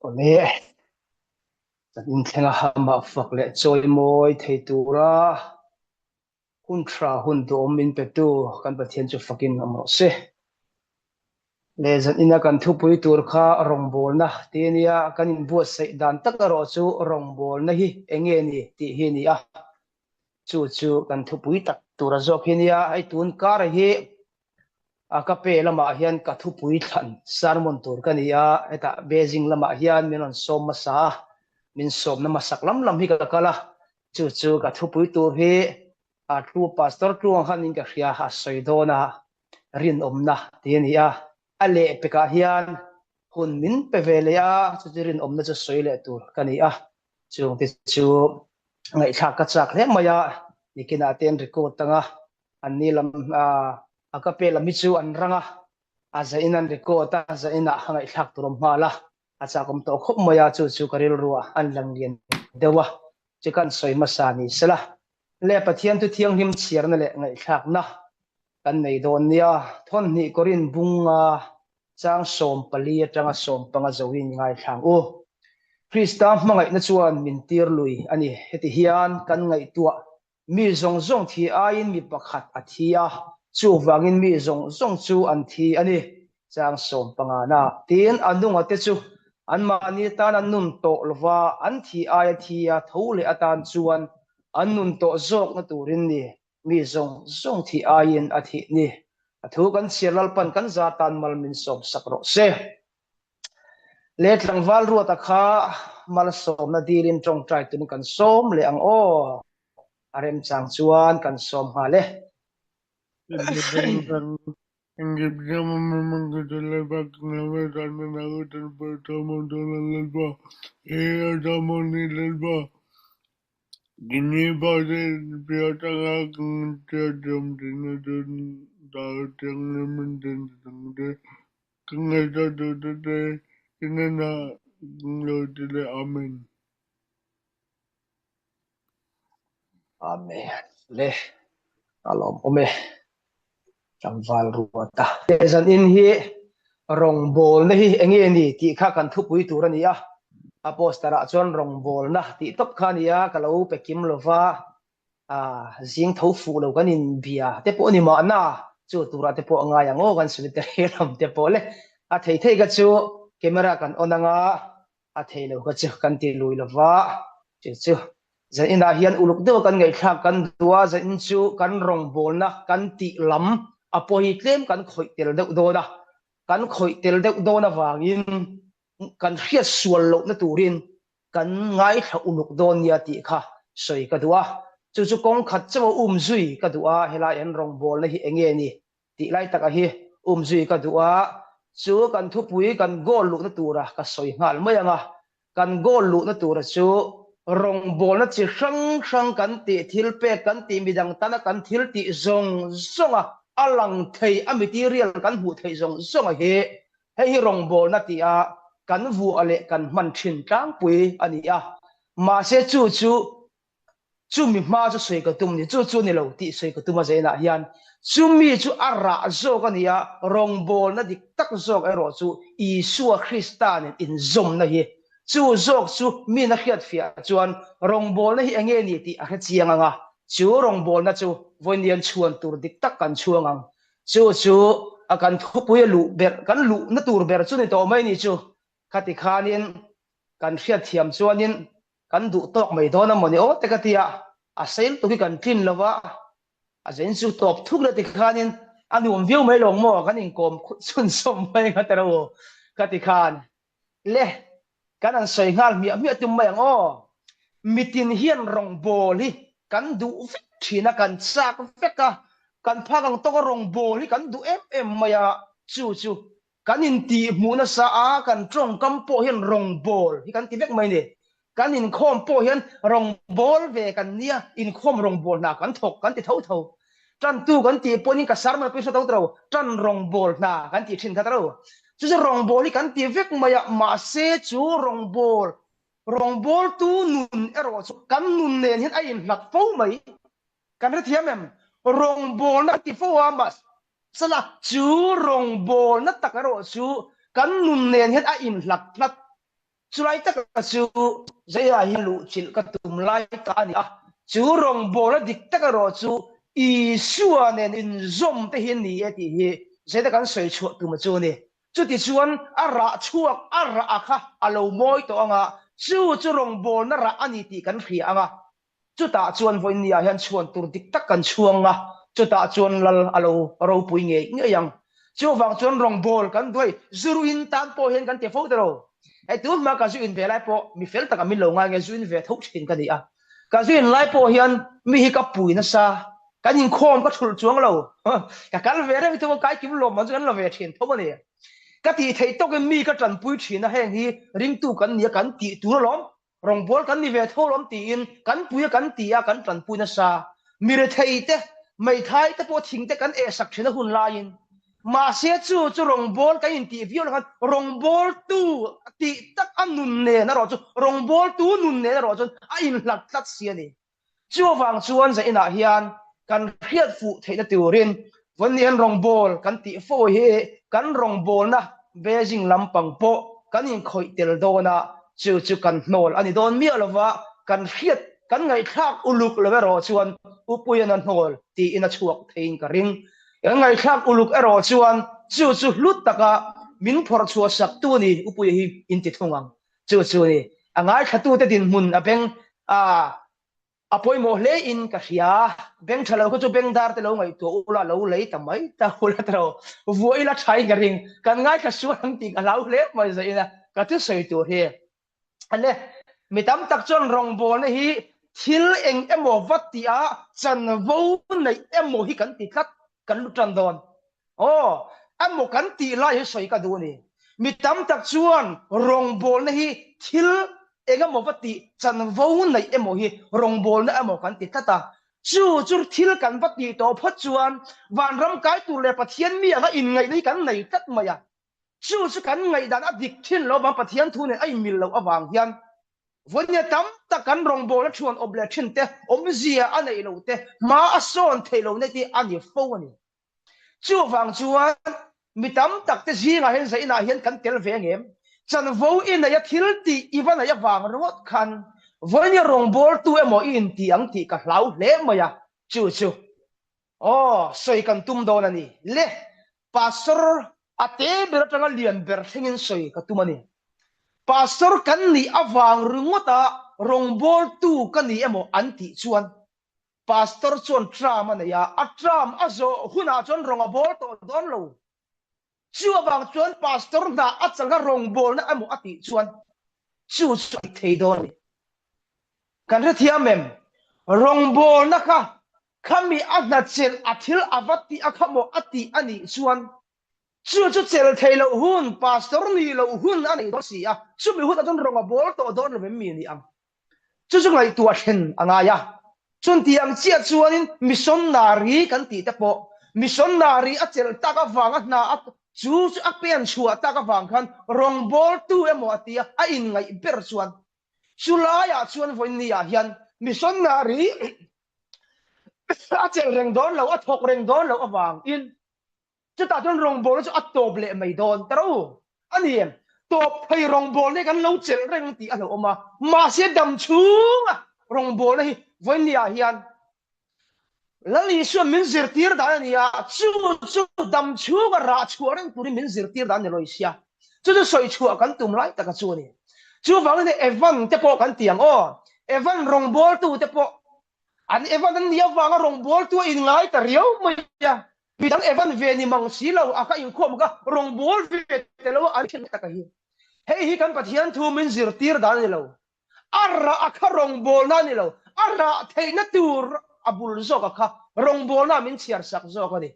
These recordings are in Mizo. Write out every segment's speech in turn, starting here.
Awle, kan inthlenga hamah fak leh chawimawi thei tura hun tha hun duhawm min petu kan Pathian chu fakin awm rawh se. Le zan ina kan thupui tur kha rawngbawlna tih a nia, kan inbuatsaih dan tak erawh chu rawngbawlna hi eng nge ni tih hi a ni a. Chu chu kan thupui tak tura zawk hi a nia, hei tun kar hi a ka pe lamah hian ka thupui thlan sermon tur ka ni a, hetah Beijing lamah hian min rawn sawm hmasa a, min sawmna hmasak lam lam hi ka kal a, chu chu ka thupui tur hi a thu Pastor Tluang khan in ka hria a sawi dawn a, rinawmna tih a ni a, a lehpekah hian hun min pe ve leh a, chu chu rinawmna chu sawi leh tur ka ni a, chungte chu ngaihthlak ka chak hle mai a, nikinah te an record tang a, an ni lam a ka pe lam hi chu an rang a, a zain an record a, zainah a ngaihthlak tur awm nghal a, a chakawm tawh khawp mai a, chu chu ka rilruah an lang lian deuh a, chu kan sawi hmasa ni sela. Le Pathian thu thianghlim chhiarna leh ngaihthlakna kan nei dawn nia, thawnhnih Korin bunga chang 14 atanga 15 zoin ngaithlang u. Krista hmangaihna chuan min tir lui a ni. Heti hian kan ngaihtuah Mi zawng zawng thi aiin mi pakhat a thi a, chuvangin mi zawng zawng chu an thi a ni. Chang 15na. Tin, a nungate chu anmahni tan an nun tawh lova, an thi aia thi a tho leh atan chuan an nun tawh zawkna turin ni, mi zawng zawng thi aiin a thih ni. A thu kan chhiar Lalpan kan za tan mal min sawmsak rawh se. Le tlangval Ruata kha malsawmna dilin tawngtai tun kan sawm leh ang aw. A remchang chuan kan sawm nghal e. Ka ngaihtuah duh tute i hnenah lo ti leh Amen. Amen. Le a lawm awm e. Tlangval ruat a. Zan in hi rawngbawlna hi enge ni tih kha kan thupui tur a ni a. A poster ah chuan rawngbawlna tih tawp kha a ni a, ka lo pe kim lova. zing tho fuh lo kan inbia te pawh a ni mahna chu turah te pawh a ngai ang aw kan sanitary lam te pawh le a thei thei kha chu camera kan on anga a thei lo kha chu kan ti lui lova chu chu zan inah hian uluk deuh kan ngaihthlak kan duh a zan in chu kan rawngbawlna kan tih lam a pawi tlem kan khawih tel deuh dawn a kan khawih tel deuh dawn avangin kan hriat sual lohna turin kan ngaithla uluk dawn nia tih kha sawi ka duh a, chu chu kawng khat chauh a um zui ka duh a, helai an rawngbawlna hi enge ni tih lai taka hi um zui ka duh a, chu kan thupui kan goal luhna tura ka sawi nghal mai ang a, kan goal luhna tura chu rawngbawlna chi hrang hrang kan tih thil pek kan tih midang tana kan thil tih zawng zawng a a lang thei a material kan hmuh theih zawng zawng a hi Hei hi rawngbawlna tia kan vuah leh kan hman thin tlangpui a ni a, mahse chu chu chumi hma chu sawi ka tum ni, chu chu ni lo tih sawi ka tum a zainah hian chumi chu a rah zawk a ni a, rawngbawlna dik tak zawk erawh chu Isua Krista nen inzawmna hi chu zawk chu min a hriatfiah chuan rawngbawlna hi enge ni tih a hre chiang ang a, chu rawngbawlna chu vawiin chhuan tur dik tak kan chhuang ang. Chu chu a kan thupui a luh ber, kan luhna tur ber chu ni tawh mai ni chu. Khati khanin kan hriatthiam chuanin kan duh tawk mai dawn a maw ni aw te ka ti a, a sei lutuk hi kan tlin lo va, a zen chu tawp thuk leh ti khanin a nuam viau mai lawng maw kan inkawm chhunzawm mai nga ta ro khati khan. Le, kan han sawi nghal hmiah hmiah tum mai ang aw. Mitin hian rawngbâwl hi kan duh vek thin a, kan châk vek a, kan phak ang tawka rawngbâwl hi kan duh em em mai a, chu chu kan intihhmuh nasa a, kan tawngkam pawh hian rawngbâwl hi kan ti vek mai a ni. Kan inkhawm pawh hian rawngbâwl ve kan nia, inkhawm rawngbâwl hna kan thawk kan ti tho tho. Ṭantu kan tih pawhin ka sermon pawh i hre tho tawh lo, ṭan rawngbâwl hna kan tih ṭhin kha ta lo. Chu chu rawngbâwl hi kan ti vek mai a, mahse chu rawngbâwl, rawngbâwltu nun erawh chu kan nun nen hian a inhlat fo mai. Kan hrethiam em? Rawngbâwlna kan ti fo a, mahsela chu rawngbâwlna tak erawh chu kan nun nen hian a inhlat tlat. Chulai taka chu Zaiah hian luhchilh ka tum lai ta a ni a, chu rawngbawlna dik tak erawh chu Isua nen inzawm te hi a ni e tih hi Zaida kan sawi chhuah tum chu a ni. Chutichuan a rah chhuak a rah a kha a lo mawi tawh ang a, chu chu rawngbawlna rah a ni tih kan hria ang a. Chutah chuan vawiinniah hian chhuan tur dik tak kan chhuang a, chutah chuan lal a lo ropui ngei ngei ang. Chuvang chuan rawngbâwl kan duai zu in tan pawh hian kan ti fo ta lo. Hei tun hma ka zu in ve lai pawh mi fel takah min lo ngai nge zu in ve tho thin ka ni a. Ka zu in lai pawh hian mi hi ka pui nasa, kan inkhawm ka thulh chuang lo. Ka kal ve reng thung a, kai kim lawm man chu kan la ve thin tho a ni. Ka tih theih tawkin mi ka tanpui thin a, heng hi ringtu kan ni a, kan tih tur alawm. Rawngbâwl kan ni ve tho lawm tiin kan pui a kan ti a, kan tanpui nasa. Mi rethei te, meithai te pawh thing te kan eh sak thin a hun laiin. Mahse chu chu rawngbâwl kan intih viau lah khan rawngbâwltu tih tak a nun nen erawh chu rawngbâwltu nun nen erawh chuan a inhlat tlat si a ni. Chuvang chuan zainah hian kan hriat fuh theihna turin Vawnnian rawngbawl kan tih fo hi kan rawngbawlna Beijing lampang pawh kan inkhawih tel dawn a, chu chu kan hnawl a ni dawn miah lova, kan hriat kan ngaihthlak uluk lo erawh chuan Upuian a hnawl tiin a chhuak theiin ka ring. Kan ngaihthlak uluk erawh chuan chu chu hlu taka min phawrh chhuah saktu a ni Upuia hi inti thung ang. Chu chu ni, a ngaithlatute dinhmun a beng a, a pawimawh hle in ka hria. Beng tha lo kha chu beng dar te lo ngaihtuah ula, lo lei ta mai ta ula ta lo. Vuah ila tha in ka ring, kan ngaithla sual ang tih ka hlau hle mai zaih ina ka thusawi tur hi. Ale, mi tam tak chuan rawngbawlna hi thil eng emaw va tih a chanvo neih emaw hi kan ti tlat, kan lu tan dawn. Aw, emaw kan tih lai hi sawi ka duh a ni. Mi tam tak chuan rawngbawlna hi thil eng emaw va tih chanvo neih emaw hi rawngbawlna emaw kan ti tlat a. Chu chu thil kan va tih tawh phawt chuan vanram kai tur leh Pathian mi anga inngaihna hi kan nei tlat mai a. Chu chu kan ngaihdan a dik thin lo avang Pathian thu nen a inmil loh avang hian vawinia tam tak kan rawngbawlna thuan awp leh thin te, awmzia a neih loh te, hma a sawn theih lohna te a ni fo a ni. Chuvang chuan mi tam tak te zingah hian zainah hian kan tel ve ngem? Chanvo i neih a thil tih i va neih avang ringawt khan vawinia rawngbawltu emaw i inti ang tih ka hlau hle mai a, chu chu aw sawi kan tum dawn a ni. Le Pastor a te ber atanga lian ber thlengin sawi ka tum a ni. Pastor kan nih avang ringawta rawngbawltu ka ni emaw an tih chuan Pastor chuan tram a nei a, a tram a zawh hunah chuan rawng a bawl tawh dawn lo. Chu avang chuan pastor hna a chalna rawngbawlna emaw a tih chuan chu chu a dik thei dawn a ni. Kan hrethiam em? Rawngbawlna kha khami a hna chelh a thil a va tih a kha maw a tih a nih chuan chu chu chelh thei loh hun, pastor nih loh hun a nei dawn si a, chumi hunah chuan rawng a bawl tawh dawn lo em mi ni ang? Chu chu ngaihtuah thlen a ngai a. Chunti ang chiah chuanin missionary kan tih te pawh missionary a chelh tak avanga hna a chu chu a pen chhuah tak avang khan rawngbawltu emaw a tia a inngaih ber chuan chu laiah chuan vawiin ah hian missionary a chelh reng dawn lo, a thawk reng dawn loh avangin Chutah chuan rawngbawlna chu a tawp leh mai dawn ta rawh u. A ni em? Tawp thei rawngbawlna hi kan lo chelh reng tih a lo awm a, mahse dam chhunga rawngbawlna hi vawiinniah hian Lal Isuan min zirtir dan a ni a, chu chu dam chhunga rah chhuah reng turin min zirtir dan a ni lawi sia. Chu chu sawi chhuah kan tum lai taka chu a ni. Chuvangin Evan te pawh kan ti ang aw, Evan rawngbawltu te pawh An Evan an nih avanga rawngbawltu a inngai ta riau mai a, midang Evan ve ni mang si lo a ka inkhawm ka rawngbâwl ve te lo a an thin tak a hi. Hei hi kan Pathian thu min zirtir dan a ni lo. A rah a kha rawngbawlna a ni lo, a rah theihna tur a bul zawk a kha rawngbawlna min chhiar sak zawk a ni.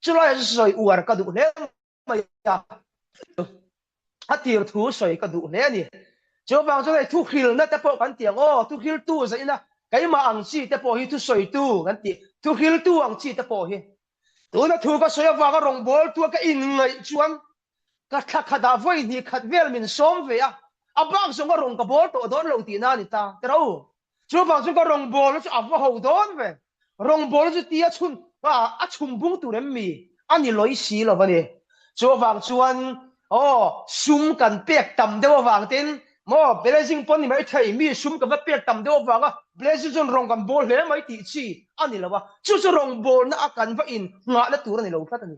Chulaiah chu sawi uar ka duh hle mai a, a tir thu sawi ka duh hle a ni. Chuvang chuan hei thuhrilna te pawh kan ti ang aw, thuhriltu zaina keimah ang chi te pawh hi thusawitu kan ti, thuhriltu ang chi te pawh hi. Tuna thu ka sawi avanga rawngbawltu a ka inngaih chuan ka thla khatah vawi hnih khat vel min sawm ve a, a bak zawng a rawn ka bawl tawh dawn lo tihna a ni ta, ti rawh u. Chuvang chu ka rawngbawlna chu a va ho dawn ve. Rawngbawlna chu tia chhun a chhum bung tur em mi? A ni lawi si lo a ni. Chuvang chuan aw sum kan pek tam deuh avang ten. Maw blessing pawn ni mai thei, mi sum ka va pek tam deuh avanga blessing chuan rawng kan bawl hle mai tih chi a ni lo a, chu chu rawngbawlna a kan va in nghahna tur a ni lo tlat a ni.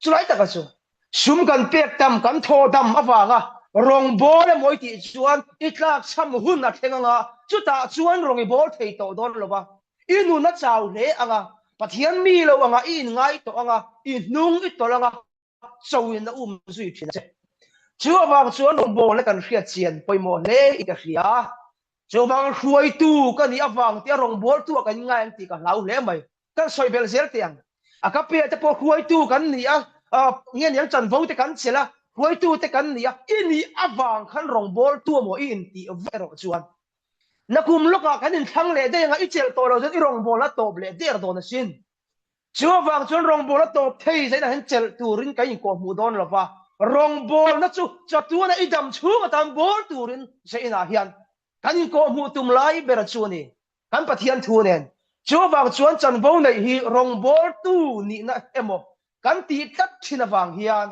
Chulai taka chu sum kan pek tam, kan thaw dam avanga rawngbawl emaw i tih chuan i tlakchham hun a thleng anga, chutah chuan rawng i bawl thei tawh dawn lo va, i nun a chau hle anga, Pathian mi lo anga i inngai tawh anga, i hnung i tawlh anga, chauhin a um zui thin a che. Chu avang chuan rawngbawlna kan hriat chian pawimawh hle in ka hria. Chuvang hruaitu ka nih avang tia rawngbawltu ah kan inngai ang tih ka hlau hle mai. Kan sawi belh zel teh ang. A ka pia te pawh hruaitu kan ni a, nge niang chanvo te kan chelh a, hruaitu te kan ni a, i nih avang khan rawngbawltu emaw i intih vek erawh chuan nakum lawkah kan inthlang leh daih anga i chelh tawh loh chuan i rawngbawlna tawp leh der dawn asin. Chu avang chuan rawngbawl a tawp thei zainah hian chelh turin kan inkawhhmuh dawn lo va, rawngbawlna chu chatuana i dam chhung atan bawl turin zainah hian kan inkawhhmuh tum lai ber chu a ni, kan Pathian thu nen. Chu avang chuan chanvo neih hi rawngbawltu nihna emaw kan tih tlat thin avang hian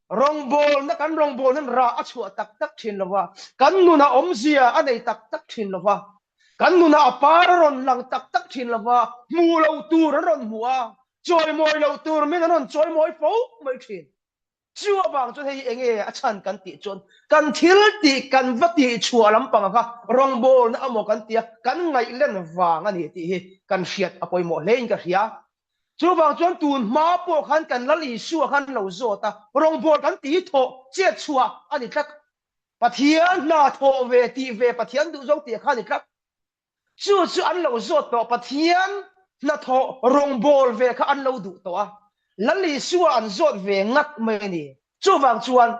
rawngbawlna kan rawngbawlna rah a chhuah tak tak thin lo va, kan nunah awmzia a nei tak tak thin lo va. Kan nunah a par a rawn lang tak tak thin lo va, hmuh loh tur an rawn hmu a, chawimawi loh tur min an rawn chawimawi fo mai thin. Chu avang chuan hei hi enge a chhan kan tih chuan kan thil tih kan va tih chhuah lampang kha rawngbawlna amaw kan tia kan ngaihlen vang a ni tih hi kan hriat a pawimawh hle in ka hria. Chuvang chuan tun hma pawh khan kan Lal Isua khan lo zawt a, rawngbawl kan tih hi thawh chet chhuah a ni tlat. Pathian hna thawh ve tih ve Pathian duh zawng tih kha ni tlat. Chu chu an lo zawt tawh Pathian hna thawh rawngbawl ve kha an lo duh tawh a. Lal Isua an zawt ve ngat mai a ni. Chuvang chuan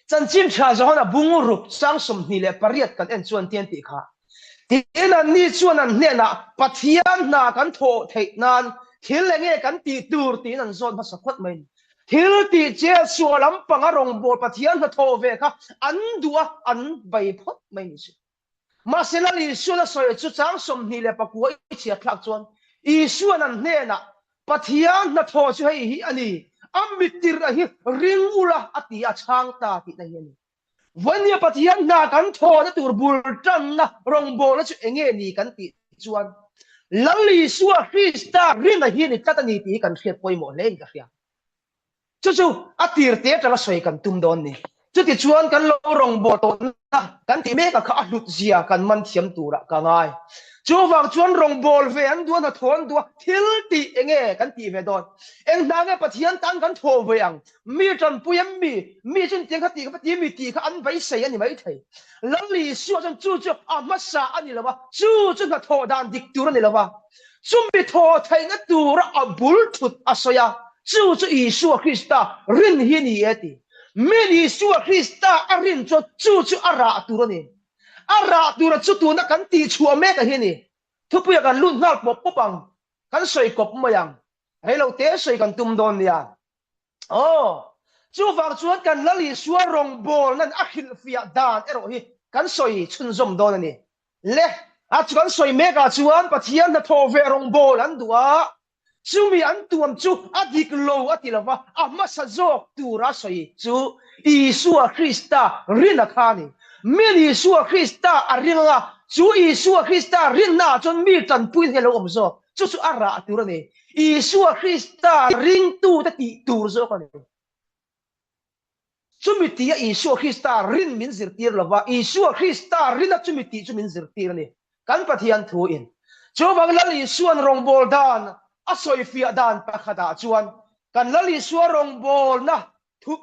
Chanchin Tha Johana bung ruk chang 28 kan en chuan tian tih kha Tin anni chuan an hnenah Pathian hna kan thawh theih nan thil enge kan tih tur tiin an zawt hmasa phawt mai a ni. Thil tih chiah sual lampanga rawngbawl Pathian hnathawh ve kha an duh a, an bei phawt mai ni si. Mahse Lal Isuan a sawi chu chang 29 i chhiat thlak chuan Isuan an hnenah Pathian hnathawh chu hei hi a ni, a mittirh a hi ring ula a ti a chhang ta tihna hi a ni. Vawnia Pathian hna kan thawhna tur bul tanna rawngbawlna chu enge ni kan tih chuan Lal Isua Krista rinna hi ni tlat a ni tih hi kan hriat pawimawh hle in ka hria. Chu chu a tir te atanga sawi kan tum dawn ni. Chutichuan kan lo rawngbâwl tawhna kan tih mek a kha a hlut zia kan man thiam turah ka ngai. Chuvang chuan rawngbâwl ve an duh a, hnathawh an duh a, thil tih enge kan tih ve dawn? Eng hna nge Pathian tan kan thawh ve ang? Mi tanpui em mi? Mi chuan tiang kha tih kha va ti mi tih kha an beisei a ni maithei. Lal Isua chuan chu chu a hmasa a ni lo va, chu chu hnathawh dan dik tur a ni lo va. Chumi thawh theihna tura a bul thut a sawi a, chu chu Isua Krista rin hi a ni e ti. Min Isua Krista a rin chuan chu chu a rah tur a ni. A rah tura chu tuna kan tihchhuah mek a hi a ni. Thupuia kan lut nghal pawp pawp ang, kan sawi kawp mai ang. Reilote sawi kan tum dawn nia. Aw, chuvang chuan kan Lal Isua rawngbawlna'n a hrilhfiah dan erawh hi kan sawi chhunzawm dawn a ni. Le, a chu kan sawi mekah chuan Pathian hnathawh ve rawngbâwl an duh a, chumi an tuam chu a dik lo a ti lo va, a hmasa zawk tura sawi chu Isua Krista rinna kha a ni. Min Isua Krista a ring anga, chu Isua Krista rinnaah chuan mi tanpuina hi a lo awm zawk. Chu chu a rah tur a ni. Isua Krista ringtute tih tur zawk a ni. Chumi tia Isua Krista rin min zirtir lo va, Isua Krista rina chumi tih chu min zirtir a ni. Kan Pathian thuin. Chuvang Lal Isua'n rawngbâwl dan a sawifiah dan pakhatah chuan kan Lal Isua rawngbâwlna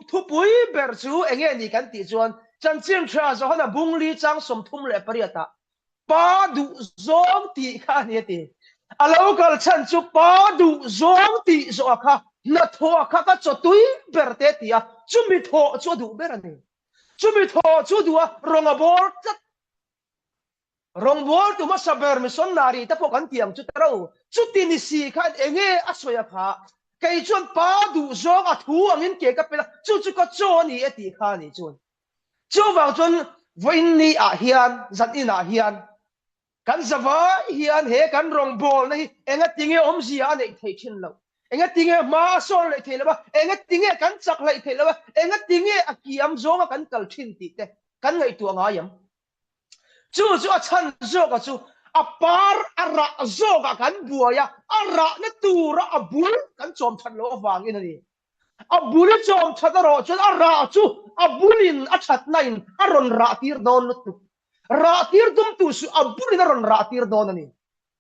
thupui ber chu eng nge ni kan tih chuan Chanchin Tha Johana Bungli chang 38 ah Pa duh zawng tih kha a ni a ti. A lo kal chhan chu pa duh zawng tih zawh a kha hnathawh a kha ka chaw tui ber te a ti a, chumi thawh chu a duh ber a ni. Chumi thawh chu a duh a, rawng a bawr tlat. Rawng bawr tu hmasa ber missionary te pawh kan ti ang chu ta ro. Chuti ni si khan enge a sawi a kha, kei chuan pa duh zawng a thu angin ke ka pel a, chu chu ka chaw a ni e tih kha a ni chuan. Chuvang chuan vawiin ni ah hian, zan in ah hian, kan zavai hian he kan rawngbawlna hi engatinge awmzia a neih theih thin loh? Engatinge hma a sawn leh theih loh a? Engatinge kan chak hleih theih loh a? Engatinge a kiam zawnga kan kal thin tih te? Kan ngaihtuah ngai ang. Chu chu a chhan zawka chu a par a rah zawkah kan buai a, a rahna tura a bul kan chawm that loh avangin a ni. A bul i chawm that erawh chuan a rah chu a bulin a thatna in a rawn rah tir dawn lutuk. Rah tir tum tu suh a bulin a rawn rah tir dawn a ni.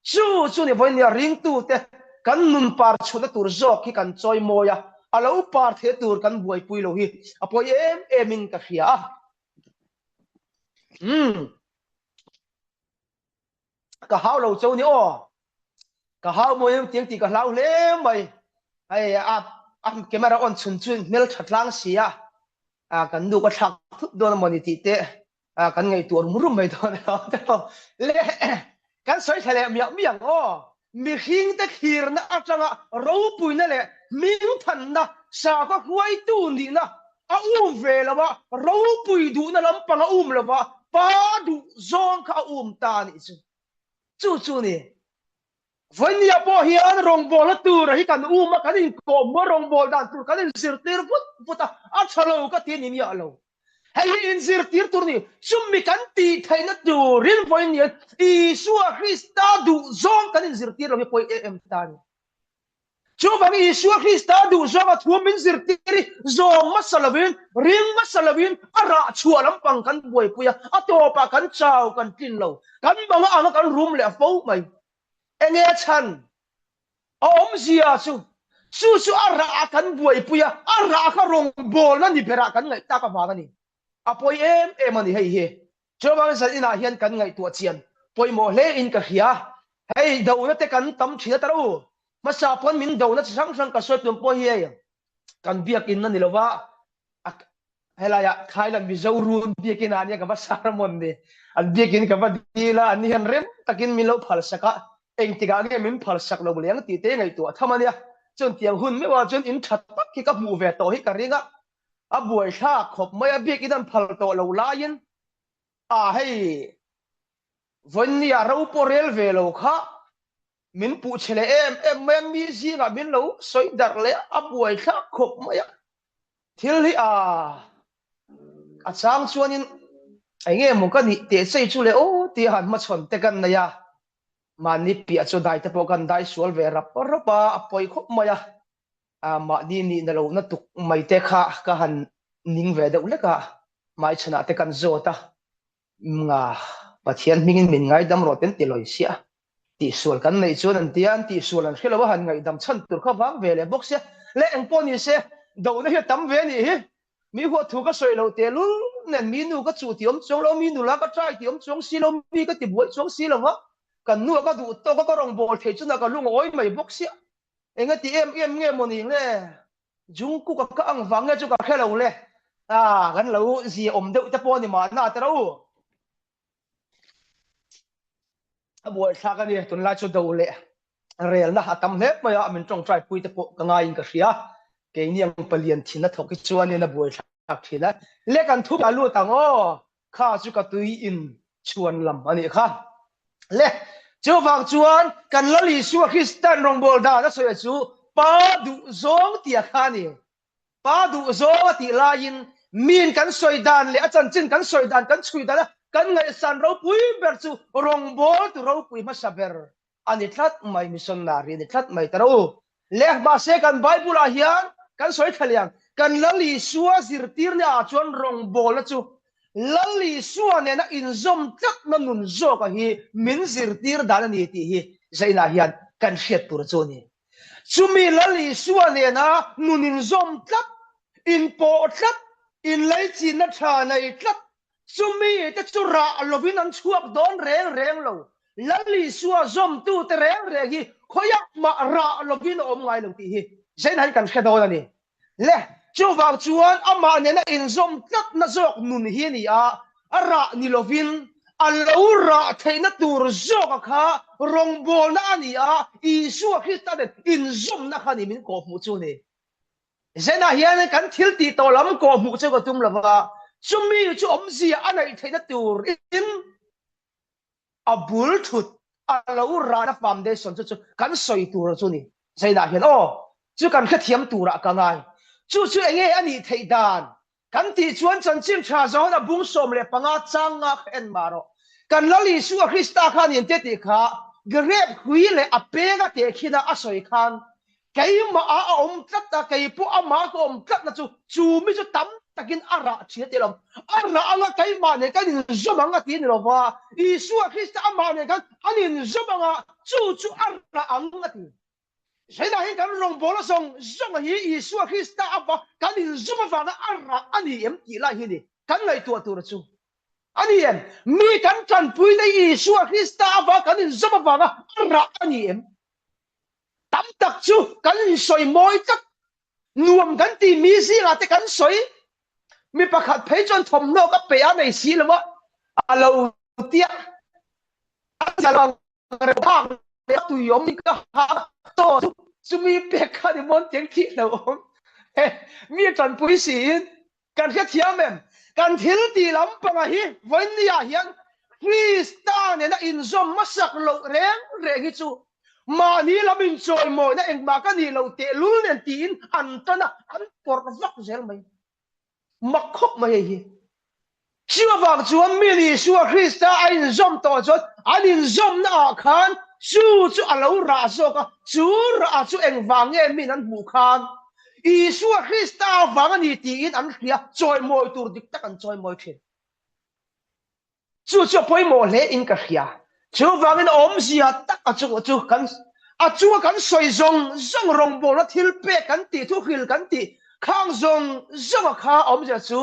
Chu chu ni vawinia ringtute kan nun par chhutna tur zawk hi kan chawi mawi a, a lo par theih tur kan buaipui lo hi a pawi em em in ka hria a. Umm. Ka hau lo cho ni aw. Ka hau mawi em tiang tih ka hlau hle mai. Hei a a camera on chhun chu hmel tha tlang si a. A kan nu ka thlak thut dawn amawni tih te a kan ngaihtuah rum rum mai dawn le kan sawi thla leh miah miah ang aw. Mihringte thlirna atanga ropuina leh hmingthanna sakhaw hruaitu nihna a um ve lo a, ropui duhna lampang a um lo va, pa duh zawng kha a um ta a nih chu. Chu chu ni. Vawinia pawh hian rawngbawlna tura hi kan um a, kan inkawhhmuh a, rawngbâwl dan tur kan inzirtir vut vut a, a tha lo ka ti a ni miah lo. Hei hi inzirtir tur a ni. Chumi kan tih theihna turin vawinia Isua Krista duh zawng kan inzirtir lo hi pawi em em ta a ni. Chuvangin Isua Krista duh zawng a thu min zirtir hi zawm hmasa lovin, ring hmasa lovin a rah chhuah lampang kan buaipui a, a tawpah kan chau kan tlin lo. Kan banga anga kan rum leh fo mai. Enge chhan? A awmzia chu, chu chu a rah ah kan buaipui a, a rah kha rawngbawlna ni berah kan ngaih tak avang a ni. A pawi em em a ni hei hi. Chuvangin zan inah hian kan ngaihtuah chian pawimawh hle in ka hria. Hei dona te kan tam thin a tar u. Hmasa pawn min dona chi hrang hrang ka sawi tum pawh hi hei kan biakin a ni lova, a helaiah Thailand Mizo run biakin ah nia ka va sermon ni. An biakin ka va dil a, an ni hian rem takin min lo phal sak a, engtikah nge min phal sak lo leng tih te ngaihtuah tham a nia. Chuan tiang hun meuh ah chuan in tha tak hi ka hmuh ve tawh hi ka ring a, a buaithlak khawp mai a, biakin an phal tawh lo laiin a hei vawinia ro pawh rel ve lo kha min puh chhe leh em em mai a, mi zingah min lo sawi darh leh a, a buaithlak khawp mai a, thil hi a a chang chuanin eng nge maw ka nih teh chei chu le aw tia han hmachhawn te kan nei a, mahni piah chu dai te pawh kan dai sual ve rap rap a, a pawi khawp mai a, a mahni nihna lohna tuk mai te kha ka han ning ve deuh hlek a, hmaichhanah te kan zawt a, Nga, Pathian hmingin min ngaidam rawh ten ti lawi sia. Tihsual kan neih chuan an tia, an tihsual an hre lo a, han ngaihdam chhan tur kha vang ve leh bawk sia. Le engpawh ni se, dohna hi a tam ve a nih hi. Mi huat thu ka sawi loh tehlul nen mi nu ka chuh tih awm chuang lo, mi nula ka try tih awm chuang si lo, mi ka ti buai chuang si lo va, kan nu a ka duh tawk a ka rawngbâwl thei chunah ka lungawi mai bawk sia. Engati em em nge maw ni le? Jungkook a ka ang vang nge chu ka hre lo le. Ah, kan lo zia awm deuh te pawh a ni mahna te ro. A buaithlak a ni, tunlai chu do leh relna a tam hle mai a, min tawngtai pui te pawh ka ngaiin ka hria. Keini ang palian thin a thawk hi chuanin a buaithlak thin a. Le kan thu a lut ang aw, kha chu ka tui in chhuan lam a nih kha. Le, chuvang chuan kan Lal Isua Kristan rawngbâwl dan a sawi chu Pa duh zawng tia kha a ni. Pa duh zawng a tih laiin miin kan sawi dan leh a chanchin kan sawi dan kan chhui dan a kan ngaihsan ropui ber chu rawngbâwl tu ropui hmasa ber a ni tlat mai, missionary a ni tlat mai ta ro u. Leh mahse kan Bible ah hian kan sawi thla liang, kan Lal Isua zirtirna ah chuan rawngbawlna chu Lal Isua nena inzawm tlatna nun zawka hi min zirtir dan a ni tih hi zainah hian kan hriat tur chu a ni. Chumi Lal Isua nena nun inzawm tlat, inpawh tlat, inlaichinna tha nei tlat Chumi te chu rah lovin an chhuak dawn reng reng lo. Lal Isua zawmtute reng reng hi khawiah mah rah lovin a awm ngai lo tih hi Zainah hian kan hre dawn a ni. Le, chuvang chuan amah nena inzawm tlatna zawk nun hi a ni a, a rah ni lovin a lo rah theihna tur zawka kha rawngbawlna a ni a, Isua Krista nen inzawmna kha a ni min kawhhmuh chu a ni. Zenah hian kan thil tih tawh lam kawhhmuh chu ka tum lo va, chumi chu awmzia a neih theihna turin a bul thut a lo rana foundation chu chu kan sawi tur chu ni. Zenah hian aw, chu kan hrethiam turah ka ngai. Chu chu enge a nih theih dan? Kan tih chuan chanchin tha zawn a bung 15 chang nga kha en mah rawh. Kan Lal Isua Krista khan in te tih kha grape hlui leh a peng a tehkhin a a sawi khan keimah ah a awm tlat a, kei pawh amah ka awm tlatna chu chu mi chu tam takin a rah thin a ti lo. A rah anga keimah nen kan inzawm ang a ti a ni lo va, Isua Krista amah nen khan an inzawm anga chu chu a rah ang a ti. Zeinah hian kan rawngbawlna zawng zawng hi Isua Krista ava kan inzawm avanga a rah a ni em tih lai hi ni kan ngaihtuah tur chu a ni em? Mi kan tanpuina Isua Krista ava kan inzawm avanga a rah a ni em? Tam tak chu kan insawi mawi tlat, nuam kan tih mi zingah te kan sawi. Mi pakhat phei chuan thawmhnaw ka pe a nei si lo a, a lo tia a lo Phak leh tui awm in ka ha chaw chu chumi pek kha ni mawn tiang thih lo awm he mi tanpui si in kan hrethiam em kan thil tih lampanga hi vawiin ah hian Krista nena inzawm hmasak loh reng reng hi chu mahni lam inchawimawina engmah ka nih loh tehlul nen tiin an tan a an pawrh vak zel mai. Mak khawp mai hei hi. Chu avang chuan mi Isua Krista a inzawm tawh chuan an inzawmna ah khan chu chu a lo rah zawk a, chu rah chu engvang nge min an hmuh khan Isua Krista avang a ni tiin an hria, chawimawi tur dik tak an chawimawi thin. Chu chu a pawimawh hle in ka hria. Chuvangin awmzia tak a chung chu kan a chunga kan sawi zawng zawng rawngbawlna thil pek kan tih thuhril kan tih khang zawng zawnga kha awmzia chu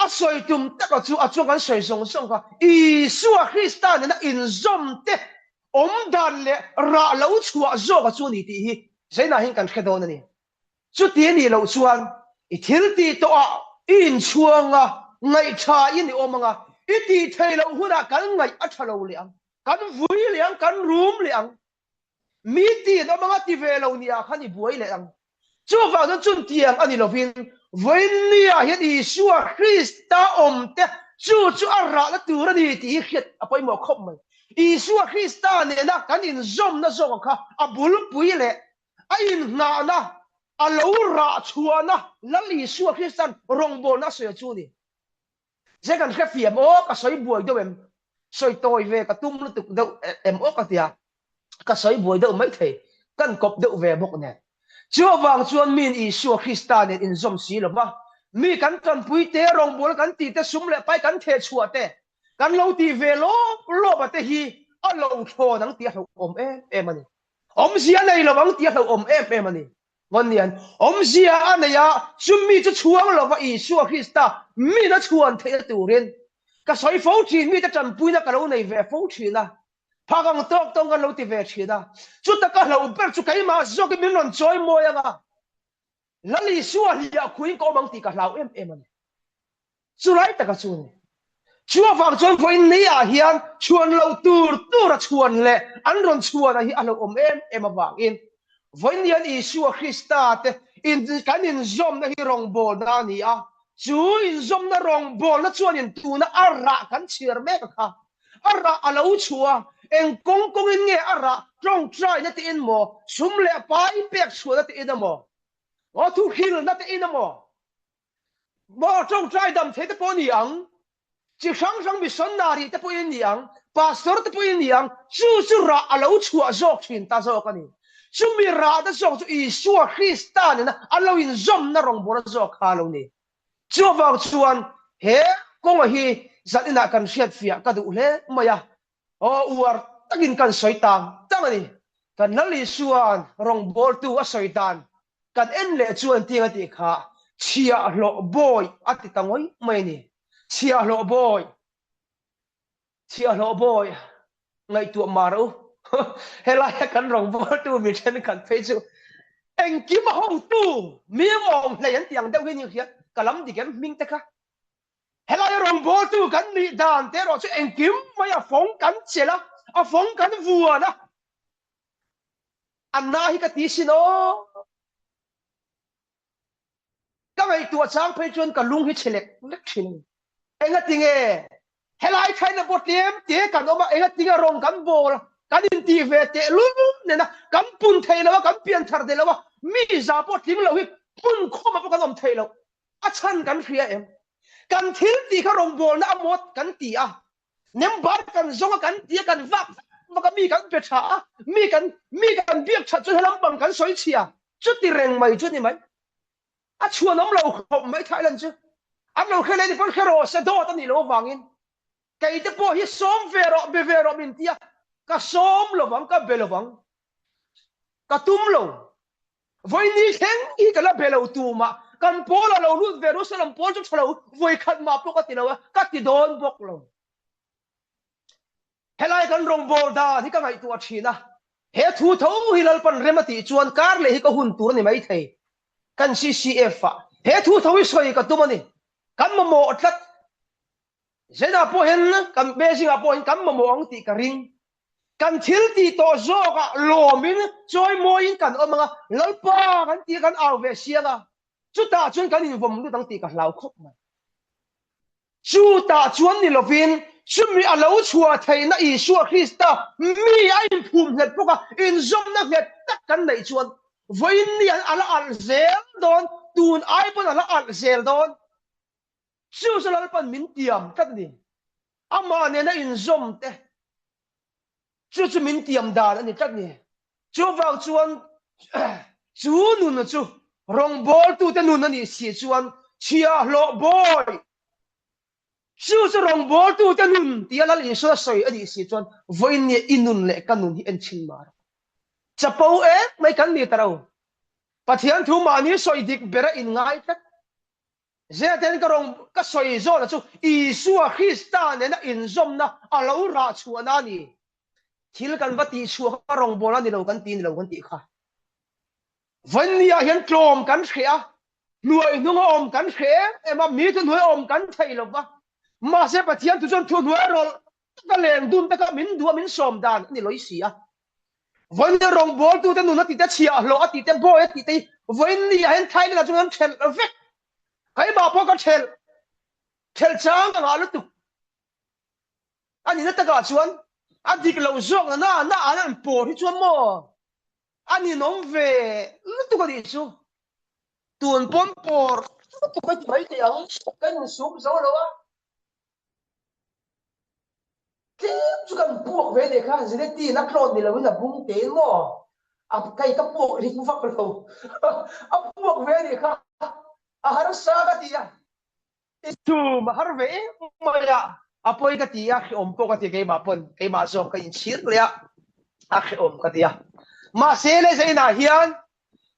a sawi tum taka chu a chunga kan sawi zawng zawng kha Isua Krista nena inzawm te awmdan leh rah lo chhuah zawka chu a ni tih hi Zainah hian kan hre dawn a ni. Chuti a nih loh chuan i thil tih tawhah i inchhuang a, ngaihṭha in i awm ang a, i tih theih loh hunah kan ngaih a ṭha lo leh ang, kan vui leh ang, kan rum leh ang. Mi tin awm anga ti ve lo niah khan i buai leh ang. Chuvang chuan chuntiang a ni lovin vawiinniah hian Isua Krista awm te chu chu a rahna tur a ni tih hi hriat a pawimawh khawp mai. Isua Krista nena kan inzawmna zawk kha a bulpui leh A inhnahna, a lo rah chhuahna Lal Isua Kristan rawngbawlna a sawi chu a ni. Zai kan hre fiam aw, ka sawi buai deuh em? Sawi tawi ve ka tum lutuk deuh em aw ka tia, ka sawi buai deuh mai thei, kan kawp deuh ve bawk nen. Chu avang chuan miin Isua Krista nen inzawm si lo va, mi kan tanpui te, rawngbawlna kan tih te, sum leh pai kan theh chhuah te, kan lo tih ve lawp lawp a te hi a lo thlawn ang tih a hlauhawm em em a ni. Awmzia a nei lo ang tih a hlauhawm em em a ni. Ngawn awmzia a nei a, chumi chu chhuang lova Isua Krista min a chhuan theihna turin ka sawi fo thin, mite tanpuina ka lo nei ve fo thin a, phak ang tawk tawng kan lo ti ve thin a, chuta ka hlauh ber chu keimah zawkin min rawn chawi mawi ang a, Lal Isua hliah khuin ka awm ang tih ka hlau em em a ni. Chulai taka chu a ni. Chu avang chuan vawiin ni ah hian chhuan loh tur tur a chhuan leh an rawn chhuan a hi a hlauhawm em em avangin vawiin hian Isua Krista te in kan inzawmna hi rawngbawlna a ni a, chu inzawmna rawngbawlna chuanin tuna a rah kan chhiar mek a kha a rah a lo chhuah a, eng kawng kawngin nge a rah tawngtaina te in maw, sum leh pai pek chhuahna te in emaw, aw thuhrilna te in emaw, Maw tawngtai dam thei te pawh ni ang, chi hrang hrang missionary te pawhin ni ang, pastor te pawhin ni ang, chu chu rah a lo chhuah zawk thin ta zawk a ni. Chumi rah te zawk chu Isua Krista nena a lo inzawmna rawngbawlna zawk kha a lo ni. Chuvang chuan he kawnga hi zan inah kan hriatfiah ka duh hle mai a, aw uar takin kan sawi tang tang a ni. Kan Lal Isua'n rawngbawltu a sawi dan kan en leh chuan tiang a tih kha chhiahhlawh bawi a ti ta ngawih mai a ni. Chhiahhlawh bawi, chhiahhlawh bawi ngaihtuah mah rawh u. Helaia kan rawngbawltu mi thenkhat phei chu engkim a hotu mi awm hlei an tih ang deuh hi ni hria ka lam dik em hming te kha. Helai rawngbawltu kan nih dan te erawh chu engkim mai a fawng kan chelh a, a fawng kan vuan a. A na hi ka ti sin aw. Ka ngaihtuah chang phei chuan ka lung hi chhe lek lek thin a ni. Engatinge helai thaina pawh tlem te kan awm a, engatinge rawng kan bawl a, kan intih ve tehlul nena kan pun thei lo a, kan pian thar thei lo a, mi za pawh tling lo hi hmun khawmah pawh kan awm thei lo. A chhan kan hria em? Kan thil tih kha rawngbawlna a mawt kan ti a, member kan zawng a kan ti a, kan vak vak a, mi kan pe tha a, mi kan mi kan biak that chuan helam pang kan sawi chhia, chuti reng mai chu ni mai. A chhuan awm lo khawp mai Thailand chu. An lo hre leh ni pawn hre rawh se dawt a nih loh avangin kei te pawh hi sawm ve rawh be ve rawh min ti a, ka sawm lovang ka be lovang ka tum lo. Vawi thleng hi ka la be lo tumah kan pawl a lo lut ve Jerusalem pawl chu tha lo vawi khat mah pawh ka ti lo a, ka ti dawn bawk lo. Helai kan rawngbâwl dan hi ka ngaihtuah thin a, he thu tho hi Lalpan rem a tih chuan kar leh hi ka hun tur a ni maithei. Kan CCF ah he thu tho hi sawi ka tum a ni. Kan mamawh tlat. Zenah pawh hian kan Beijing ah pawh hian kan mamawh ang tih ka ring. Kan thil tih tawh zawkah lawmin chawimawiin kan awm ang a, Lalpa kan tih kan au ve siang a, chutah chuan kan invawm lut ang tih ka hlau khawp mai. Chutah chuan ni lovin, chumi a lo chhuah theihna Isua Krista mi a inphum nghet bawk a, inzawmna nghet tak kan neih chuan vawiin ni an a la alh zel dawn, tun ai pawn a la alh zel dawn. Chu chu Lalpan min tiam tlat a ni. Amah nena inzawm te, chu chu min tiam dan a ni tlat a ni. Chuvang chuan chu nun chu rawngbawltute nun a nih si chuan chhiahhlawh bawi chu chu rawngbawltute nun tia Lal Isua sawi a nih si chuan vawiin nia i nun leh ka nun hi en chhin mar. Chapo em mai kan ni ta ro. Pathian thu mahni sawi dik bera inngai tlat. Zeten ka rawng ka sawi zawhna chu Isua Krista nena inzawmna a lo rah chhuahna a ni. Thil kan va tih chhuah kha rawngbawl a ni lo kan ti ni lo kan tih kha. Vawinia hian tlawm kan hreh a, hnuai hnunga awm kan hreh em em a, mi thuhnuai awm kan thei lo va. Mahse Pathian thu chuan thuhnuai rawlh taka leng dun taka min duh a min sawm dan a ni lawih si a. Vawiin rawngbawltute nun a tihte chhiahhlawh a tihte bawi a tihte hi vawiin ni ah hian Thailand ah chuan kan thelh vek. Keimah pawh ka thelh thelh chang ka ngah lutuk. A nihna takah chuan a dik lo zawk na na na an an pawr hi chuan maw a ninawm ve lutuk a nih chu. Tun pawn pawr lutuk a ti mai thei ang ka insum zo lo a. Tlem chu kan puak ve leh kha Zeneti a tlawn ni loin a bung tein maw a kai ka puak ring vak lo a puak ve nih kha a harsa ka ti a chum a har ve em mai a a pawi ka ti a hrehawm pawh ka ti keimah pawn keimah zawk ka inchhir leh a a hrehawm ka ti a mahse le zainah hian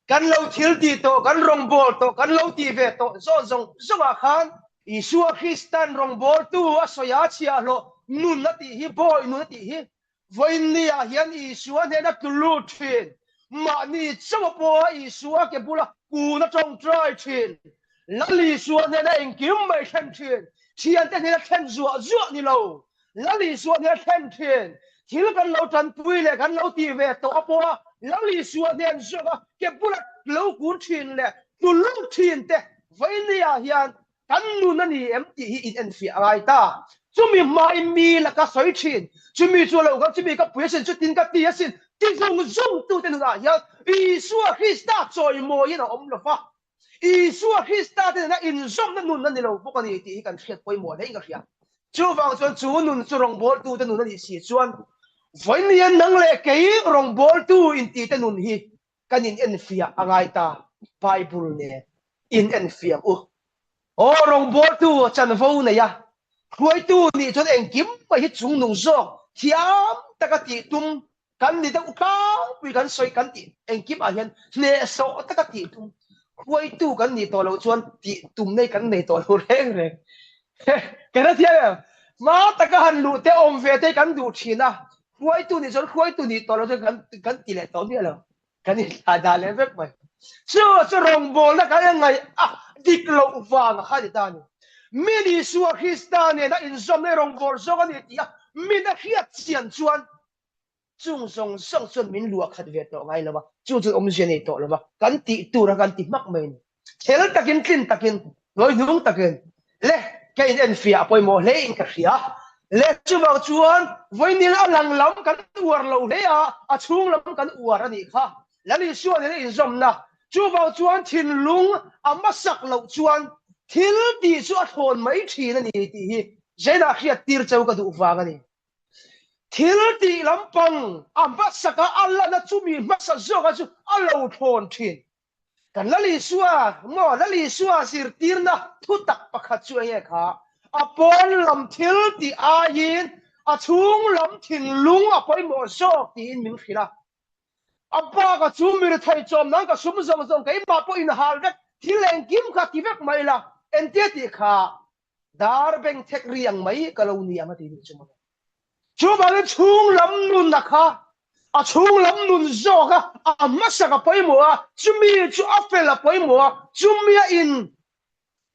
Kan lo thil tih tawh, kan rawngbâwl tawh, kan lo tih ve tawh zawn zawng zawngah khan Isua Kristan rawngbâwltu a sawi a chhiahhlawh nun a tih hi, bawi nun a tih hi vawiin niah hian Isua hnena tlu lut thin, mahni chauh pawha Isua ke bula kun a tawngtai thin, Lal Isua hnena engkim mai thlen thin, thiante hnena thlen zuah zuah ni lo, Lal Isua hnen thlen thin. Thil kan lo tanpui leh kan lo tih ve tawh a pawha Lal Isua hnen zawka ke bula lo kun thin leh tlu lut thin te vawinia hian kan nun a ni em tih hi in enfiah a ngai ta. Chumi hmain mi laka sawi thin, chumi chu a lo kal, chumi ka pui asin, chutin ka ti asin ti zung zung tute nunah hian Isua Krista chawimawiin a awm lo va. Isua Krista te nena inzawmna nun a ni lo bawk a ni tih hi kan hriat pawimawh hle in ka hria. Chuvang chuan chu nun chu rawngbawltute nun a nih si chuan vawiin nang leh kei rawngbawltu intite nun hi kan in enfiah a ngai ta, Bible nen in enfiah ang u. Aw rawngbawltu chanvo nei a, hruaitu nih chuan engkim mai hi chungnung zawk thiam taka tih tum Kan ni deuh tlangpui kan sawi kan tih engkim ah hian hnehsawh taka tih tum hruaitu kan nih tawh loh chuan tih tum nei kan nei tawh lo reng reng. Ka hrethiam em? Hma taka han luh te awm ve te kan duh thin a, hruaitu nih chuan hruaitu nih tawh loh chuan kan kan ti leh tawh miah lo. Kan inthlah dah leh vek mai. Chu chu rawngbawlna kan ngaih a dik loh vang a kha ni ta a ni. Min Isua Krista nena inzawmna i rawngbâwl zawk a ni tih a min a hriat chian chuan Chung zawng zawng chuan min luah khat ve tawh ngai lo va, chu chuan awmzia nei tawh lo va, kan tih tur a kan ti hmak mai a ni. Thel takin, tlin takin, hnuai hnung takin le ka in enfiah a pawimawh hle in ka hria. Le chuvang chuan vawiin a lang lam kan uar lo hle a, a chhung lam kan uar a nih kha. Lal Isua nena inzawmna. Chuvang chuan thinlung a hmasak loh chuan. Thil tih chu a thlawn mai thin a ni tih hi Zaina hriat tir cheu ka duh vang a ni. Thil tih lampang a hmasaka a lana chumi hmasa zawka chu a lo thlawn thin. Kan Lal Isua maw Lal Isua zirtirna thutak pakhat chu enge kha? A pawn lam thil tih aiin a chhung lam thinlung a pawimawh zawk tiin min hrilh a. A baka chu mi rethei chawm nan ka sum zawng zawng keimah pawh inhal vek thil engkim kha ti vek mai la entia tih kha dar beng thek ri ang mai ka lo ni ang a ti nih chu mawle. Chuvangin chhung lam nun a kha a chhung lam nun zawk a a hmasak a pawimawh a chumi chu a fel a pawimawh a chumi a in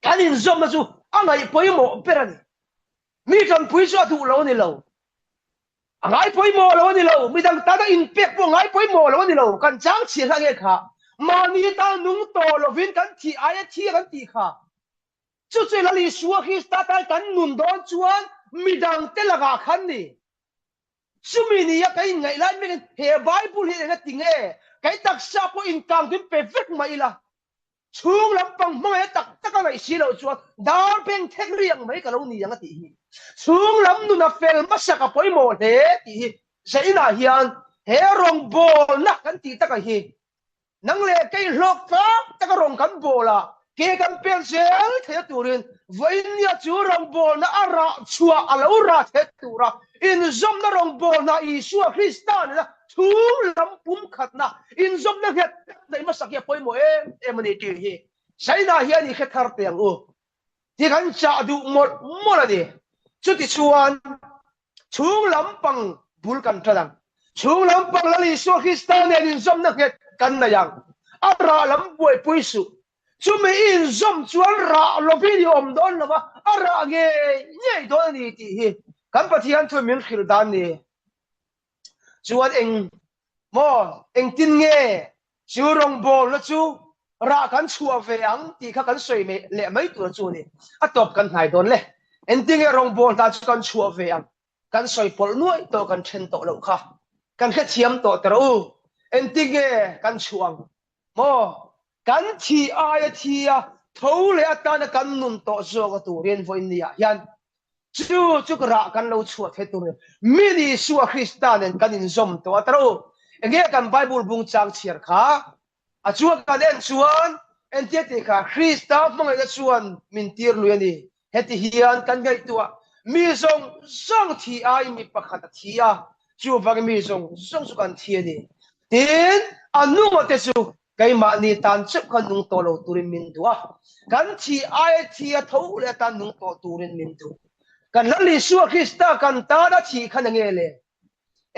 kan inzawmna chu a ngaih pawimawh ber a ni. Mi tanpui chu a duh lo a ni lo. A ngai pawimawh lo a ni lo, midang tana inpek pawh a ngai pawimawh lo a ni lo, kan chang chhiah hla nge kha, mahni tan nung tawh lovin kan thih aia thi a kan tih kha. Chu chu Lal Isua Krista tan kan nun dawn chuan midang te lakah khan ni. Chumi nia ka inngaih lai mekin he Bible hi eng a ti nge, kei taksa pawh inkang tuin pe vek mah ila, Chhung lampang hmangaih a tak tak a ngaih si loh chuan dar beng thek riang mai ka lo ni ang a tih hi. Chhung lam nun a fel hmasak a pawimawh hle tih hi Zainah hian he rawngbawlna kan tih takah hi nang leh kei hlawk tlak taka rawng kan bawl a, ke kan pen zel theih a turin vawiinnia chu rawngbawlna a rah chhuah a lo rah theih tura inzawmna rawngbawlna Isua Krista nena Chhung lam pumkhatna inzawmna nghet tak neih hmasak hi a pawimawh em em a ni tih hi China hian i hre thar teh ang u tih kan chah duh mawlh mawlh a ni. Chutichuan chhung lampang bul kan tan ang. Chhung lampang Lal Isua Krista nen inzawmna nghet kan nei ang. A rah lam buaipui suh. Chumi i inzawm chuan rah lovin i awm dawn lo va, a rah ngei ngei dawn a ni tih hi kan Pathian thu min hrilh dan ni. Chuan eng maw engtin nge chu rawngbawlna chu rah kan chhuah ve ang tih kha kan sawi mai leh mai tur chu a ni. A tawp kan hnai dawn le. Engtin nge rawngbawlna chu kan chhuah ve ang? Kan sawi pawlh nuai tawh kan then tawh loh kha. Kan hrethiam tawh ta rawh u. Engtin nge kan chhuah ang? Maw kan thi aia thi a tho leh atana kan nun tawh zawk a turin vawiin ni ah hian Chu chu ka rah kan lo chhuah thei tur min Isua Krista nen kan inzawm tawh a taro. Enge kan Bible bung chang chhiar kha? A chuan kan en chuan entia tih kha Krista hmangaihna chuan min tir lui a ni. Heti hian kan ngaihtuah mi zawng zawng thi aiin mi pakhat a thi a, chuvangin mi zawng zawng chu kan thi a ni. Tin, a nunga te chu Keimahni tan chauh kha nung tawh lo turin min duh a, kan thi aia thi a tho leh atan nung tawh turin min duh. Kan Lal Isua Krista kan tan a thih khan enge le?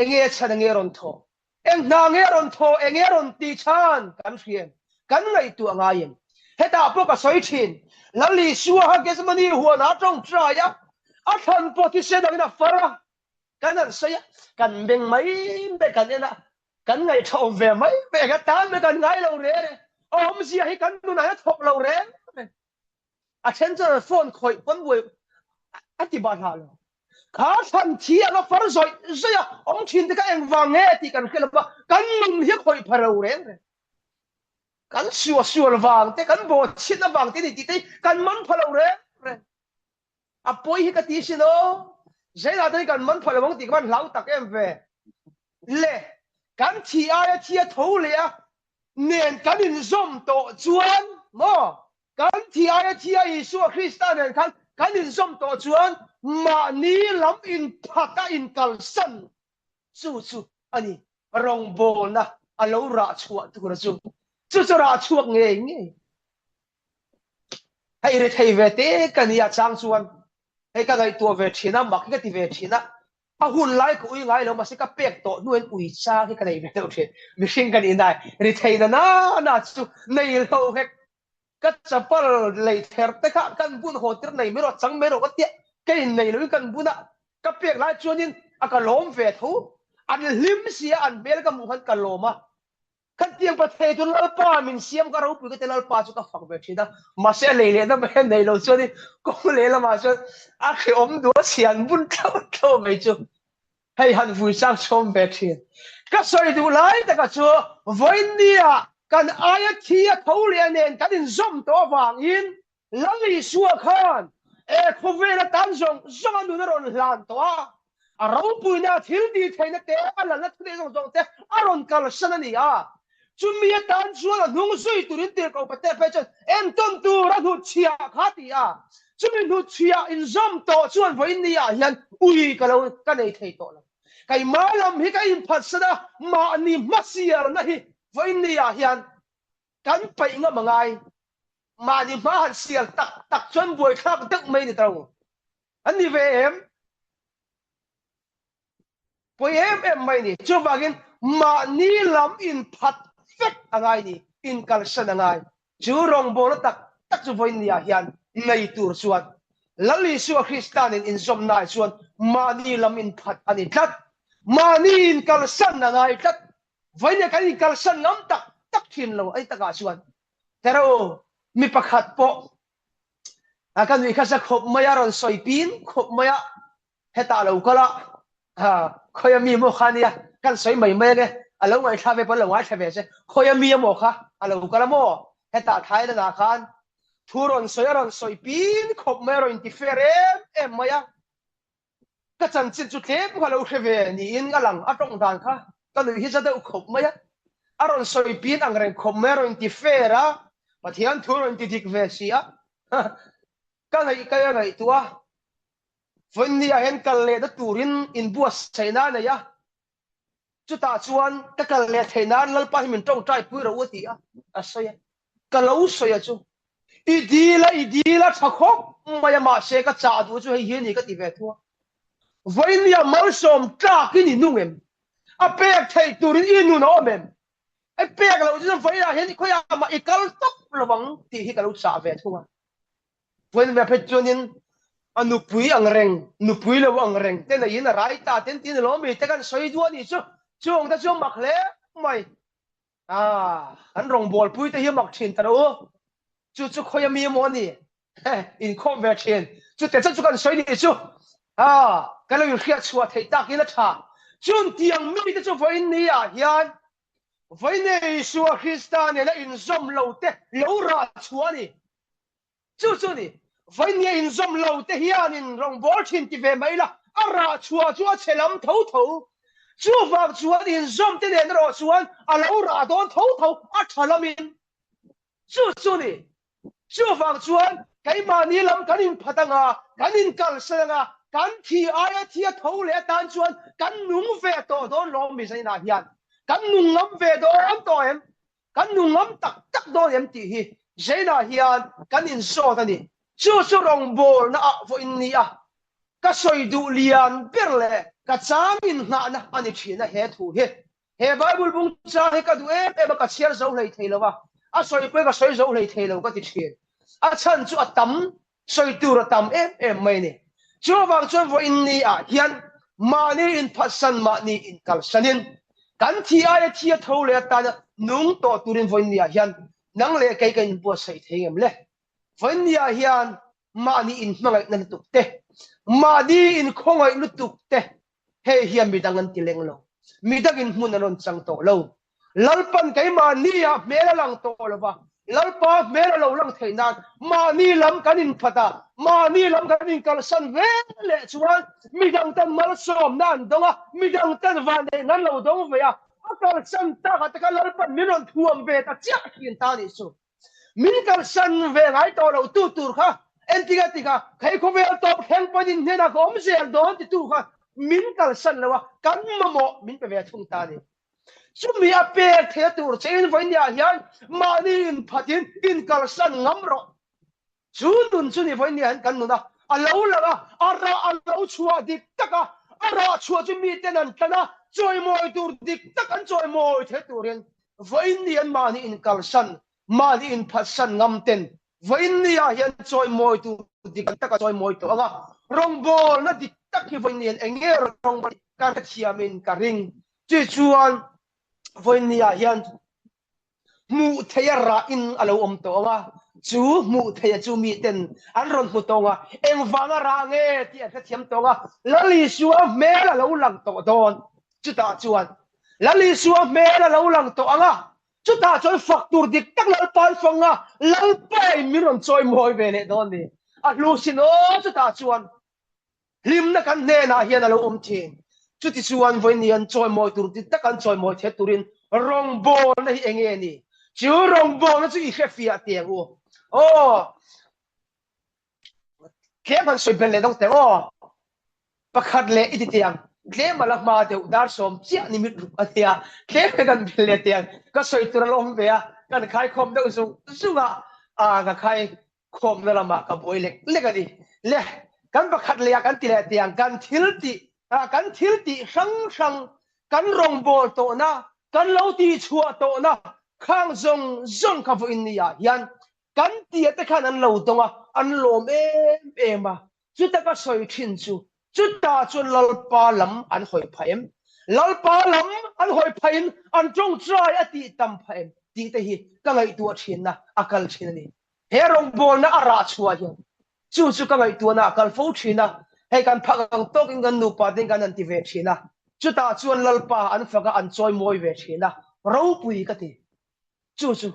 Enge chhan enge rawn thawh? Eng hna nge rawn thawh? Enge rawn tih chhan kan hria em? Kan ngaihtuah ngai em? Hetah pawh ka sawi thin, Lal Isua kha Gethsemane huanah a tawngtai a, a thlan pawh thisen angin a far a, kan han sawi a, kan beng mai mai kan en a, kan ngaihṭha awm ve mai mai a, tan mai kan ngai lo reng e, a awmzia hi kan nunah hian a thawk lo reng e. A then chuan an phone khawih pawn buai a ti bah hlah lo. Kha thlan thi anga far zawih zawih a awm thin te kha engvang nge tih kan hre lo va, kan nun hi a khawih pha lo reng reng. Kan sual sual vang te, kan bawhchhiatna vang te ni tih te hi kan man pha lo reng reng. A pawi hi ka ti sin aw. Zela te hi kan man pha lo ang tih ka van hlau tak em ve. Le, kan thi aia thi a tho leh a nen kan inzawm tawh chuan maw? Kan thi aia thi a Isua Krista nen khan kan inzawm tawh chuan mahni lam inphat a inkalsan chu chu a ni. Rawngbawlna a lo rah chhuah tura chu. Chu chu rah chhuak ngei ngei. Hei ri thei ve te ka nia chang chuan hei ka ngaihtuah ve thin a, mak hi ka ti ve thin a, a hun lai ka ui ngai lo mahse ka pek tawh hnuin ui chang hi ka nei ve deuh thin. Mihring ka nih nai ri thei na na na chu nei lo hek ka chapal lei ther te kha kan bun haw tir nei mai rawh chang mai rawh ka tia ka in nei loin kan bun a ka pek lai chuanin a ka lawm ve tho an hlim sia an hmel ka hmuh khan ka lawm a Khatiang Pathian chu Lalpa min siam ka ropui ka ti Lalpa chu ka fak ve thin a, mahse a lei lehna mai a nei lo chuan kawng leh lamah chuan a hrehawm duh a chhian bun tlauh tlauh mai chu hei han vui chang chhawm ve thin. Ka sawi duh lai taka chu vawiinnia kan aia thi a tho leh nen kan inzawm tawh avangin. Lal Isua khan e khawvel atan zawng zawng a nun a rawn hlan tawh a, a ropuina thil tih theihna te, a lalna thu neih zawng zawng te a rawn kalsan a ni a. Chumi atan chuan a hnung zui turin tirhkoh pate phei chuan entawn tur a hnutchhiah kha a ti a. Chumi hnutchhiah inzawm tawh chuan vawiin ni ah hian ui ka lo ka nei thei tawh lo. Keimah lam hi ka inphatsan a, mahni hmasialna hi vawiin ni ah hian kan paih ngam a ngai. Mahni hma han sial tak tak chuan buaithlak deuh mai ni ta lo. An ni ve em? Pawi em em mai ni. Chuvangin mahni lam inphat vek a ngai ni, inkalsan a ngai. Chu rawngbawlna tak tak chu vawiin niah hian nei tur chuan Lal Isua Krista nen inzawmnaah chuan mahni lam inphat a ni tlat. Mahni inkalsan a ngai tlat. Vawiin kan inkalsan ngam tak tak thin lo a ni takah chuan. Tero, mi pakhat pawh a ka nui kha za khawp mai a rawn sawi pin khawp mai a hetah lo kal a khawia mi maw kha nia kan sawi mai mai ange a lo ngaithla ve pawn lo ngaithla ve che khawia mi amaw kha a lo kal a maw hetah Thailand ah khan thu rawn sawi a rawn sawi pin khawp mai a rawn inti fair em em mai a Ka chanchin chu tlem kha lo hre ve niin a lang, a tawng dan kha ka nuih hi za deuh khawp mai a, a rawn sawi pin ang reng khawp mai, a rawn ti fair a, Pathian thu a rawn ti dik ve si a, ka ngaih ka ngaihtuah a, Vawiin ah hian kal lehna turin inbuatsaihna a nei a, Chutah chuan ka kal leh theih nan Lalpa hi min tawngtai pui rawh u a ti a, a sawi a. Ka lo sawi a chu, I dil a, i dil a tha khawp mai a, mahse ka chah duh chu hei hi a ni ka ti ve thu a. Vawinia malsawm tlakin i nung em? A pek theih turin i nun a awm em? I pek loh chu vawiinah hian khawiah mah i kal tawp lo ang tih hi ka lo chah ve thung a. Vawiin phei chuanin a nupui ang reng, nupui lo ang reng te neiin a rai ta ten tiin alawm mi te kan sawi duah a nih chu. Chung te chu a mak hle mai. Ah, an rawngbawlpui te hi a mak thin ta rawh u. Chu chu khawi a mi emaw a ni. Inkhawm ve thin. Chute chan chu kan sawi nih chu. Ah, kan lo inhriat chhuah theih takin a tha. Chun tiang mi te chu vawiin ni ah hian vawiin Isua Krista nena inzawm lo te lo rah chhuah a ni. Chu chu ni, vawinia inzawm lo te hianin rawngbâwl thin ti ve mai la, a rah chhuah chu a chhe lam tho tho. Chuvang chuan inzawm te nen erawh chuan a lo rah dawn tho tho, a tha lamin. Chu chu ni, chuvang chuan keimahni lam kan inphat anga, kan inkalsan anga, kan thi aia thi a tho leh atan chuan kan nung ve tawh dawn lawm mi zainah hian. Kan nung ngam ve dawn tawh em? Kan nu ngam tak tak dawn em tih hi Zainah hian kan inzawt a ni. Chu chu rawngbawlna ah vawiin ni a, ka sawi duh lian ber leh ka chang inngahna a ni thin a he thu hi. He Bible bung chang hi ka duh em em a, ka chhiar zo hlei thei lo a, a sawi pawhin ka sawi zo hlei thei lo ka ti thin. A chhan chu a tam sawi tur a tam em em mai a ni. Chuvang chuan vawiin ni ah hian mahni inphatsan mahni inkalsanin kan thi aia thi a tho leh atana nung tawh turin vawiin ni ah hian nang leh kei kan inbuatsaih thei ngem le? Vawiin ni ah hian mahni inhmangaihna lutuk te, mahni inkhawngaih lutuk te Hei hian midang an ti leng lo. Midangin hmun an rawn chang tawh lo. Lalpan keimahni ah hmel a lang tawh lo va, Lalpa hmel a lo lang theih nan mahni lam kan inphat a, mahni lam kan inkalsan ve leh chuan midang ten malsawmna an dawng a, midang ten vanneihna an lo dawng ve a, a kalsan takah te kha Lalpan min rawn thuam ve ta chiah thin ta nih chu. Min kalsan ve ngai tawh lo tu tur kha entik a tik a, Khei khawvel tawp thleng pawn in hnenah ka awm zel dawn ti tu kha min kalsan lo a, kan mamawh min pe ve thung ta a ni. Chumi a pek theih a tur che in vawinia hian mahni inphatin inkalsan ngam rawh. Chu nun chu ni vawinia hian kan nun a, a lo lang a, a rah a lo chhuah dik tak a, a rah chhuah chu miten an tlan a, chawimawi tur dik tak an chawimawi theih turin Vawiin ni an mahni inkalsan, mahni inphatsan ngam ten vawiin ni ah hian chawimawi tur dik tak a chawimawi tawh ang a, rawngbawlna dik tak hi vawiin ni hian eng nge rawngbawlna dik ka hrethiam in ka ring. Chu chuan vawiin ni ah hian hmuh theih a rah in a lo awm tawh ang a, chu hmuh theih a chu mi ten an rawn hmu tawh ang a, engvang a rah nge tih an hrethiam tawh ang a, Lal Isua hmel a lo lang tawh dawn. Chutah chuan Lal Isua hmel a lo lang tawh ang a. Chutah chuan fak tur dik tak Lalpa an fang a, Lalpa in min rawn chawi mawi ve leh dawn ni. A hlu sin aw chutah chuan hlimna kan hnenah hian a lo awm thin. Chuti chuan vawiin an chawi mawi tur dik tak an chawi mawi theih turin rawngbawlna hi enge ni? Chu rawngbawlna chu i hrefiah teh ang u. Aw. Tlem han sawi belh leh deuh teh aw. Pakhat leh i ti teh ang. Tlem a la hma deuh dar sawm chiah ni mit ruk a nia. Tlem hi kan belh leh teh ang. Ka sawi tur a la awm ve a, kan khaikhawm deuh zung zung a, aa ka khaikhawmna lamah ka buai lek lek a ni. Le, kan pakhat leh ah kan ti leh teh ang. Kan thil tih, kan thil tih hrang hrang, kan rawngbâwl tawhna, kan lo tihchhuah tawhna khang zawng zawng kha vawiin ni ah hian Kan tia te khan an lo dawng a, an lawm em em a. Chuta ka sawi thin chu, chutah chuan Lalpa lam an hawi phah em? Lalpa lam an hawi phah in an tawngtai a tih tam phah em? Tih te hi ka ngaihtuah thinna a kal thin a ni. He rawngbawlna a rah chhuah hian chu chu ka ngaihtuahna a kal fo thin a, hei kan phak ang tawkin kan nupa ten kan han ti ve thin a, chutah chuan Lalpa an fak a, an chawi mawi ve thin a, ropui ka ti. Chu chu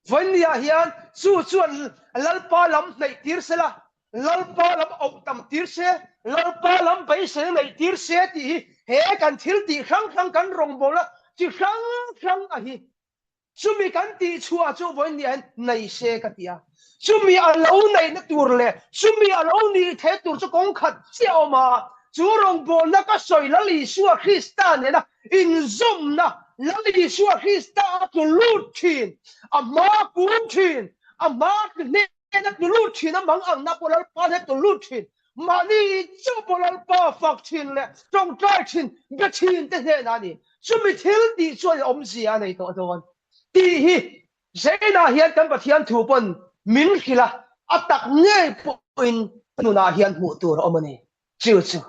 Vawinia hian chu chuan Lalpa lam hnaih tir se la, Lalpa lam auh tam tir se, Lalpa lam beiseina neih tir se tih hi he kan thil tih hrang hrang kan rawngbawlna chi hrang hrang a hi. Chumi kan tih chhuah chu vawinia hian nei se ka ti a. Chumi a lo neihna tur leh chumi a lo nih theih tur chu kawng khat chiah a awm a, chu rawngbawlna ka sawi Lal Isua Krista nena Inzawmna, Lal Isua Krista a tlu lut thin, a hma kun thin, a hma hnen a tlu lut thin, a mang angna pawh Lalpa hnen a tlu lut thin, mahni chauh pawh Lalpa fak thin leh tawngtai thin, be thin te hnenah a ni. Chumi thil tih chuan awmzia a nei tawh dawn tih hi Zainah hian kan Pathian thu pawn min hrilh a, a tak ngei pawhin nunah hian hmuh tur a awm a ni. Chu chu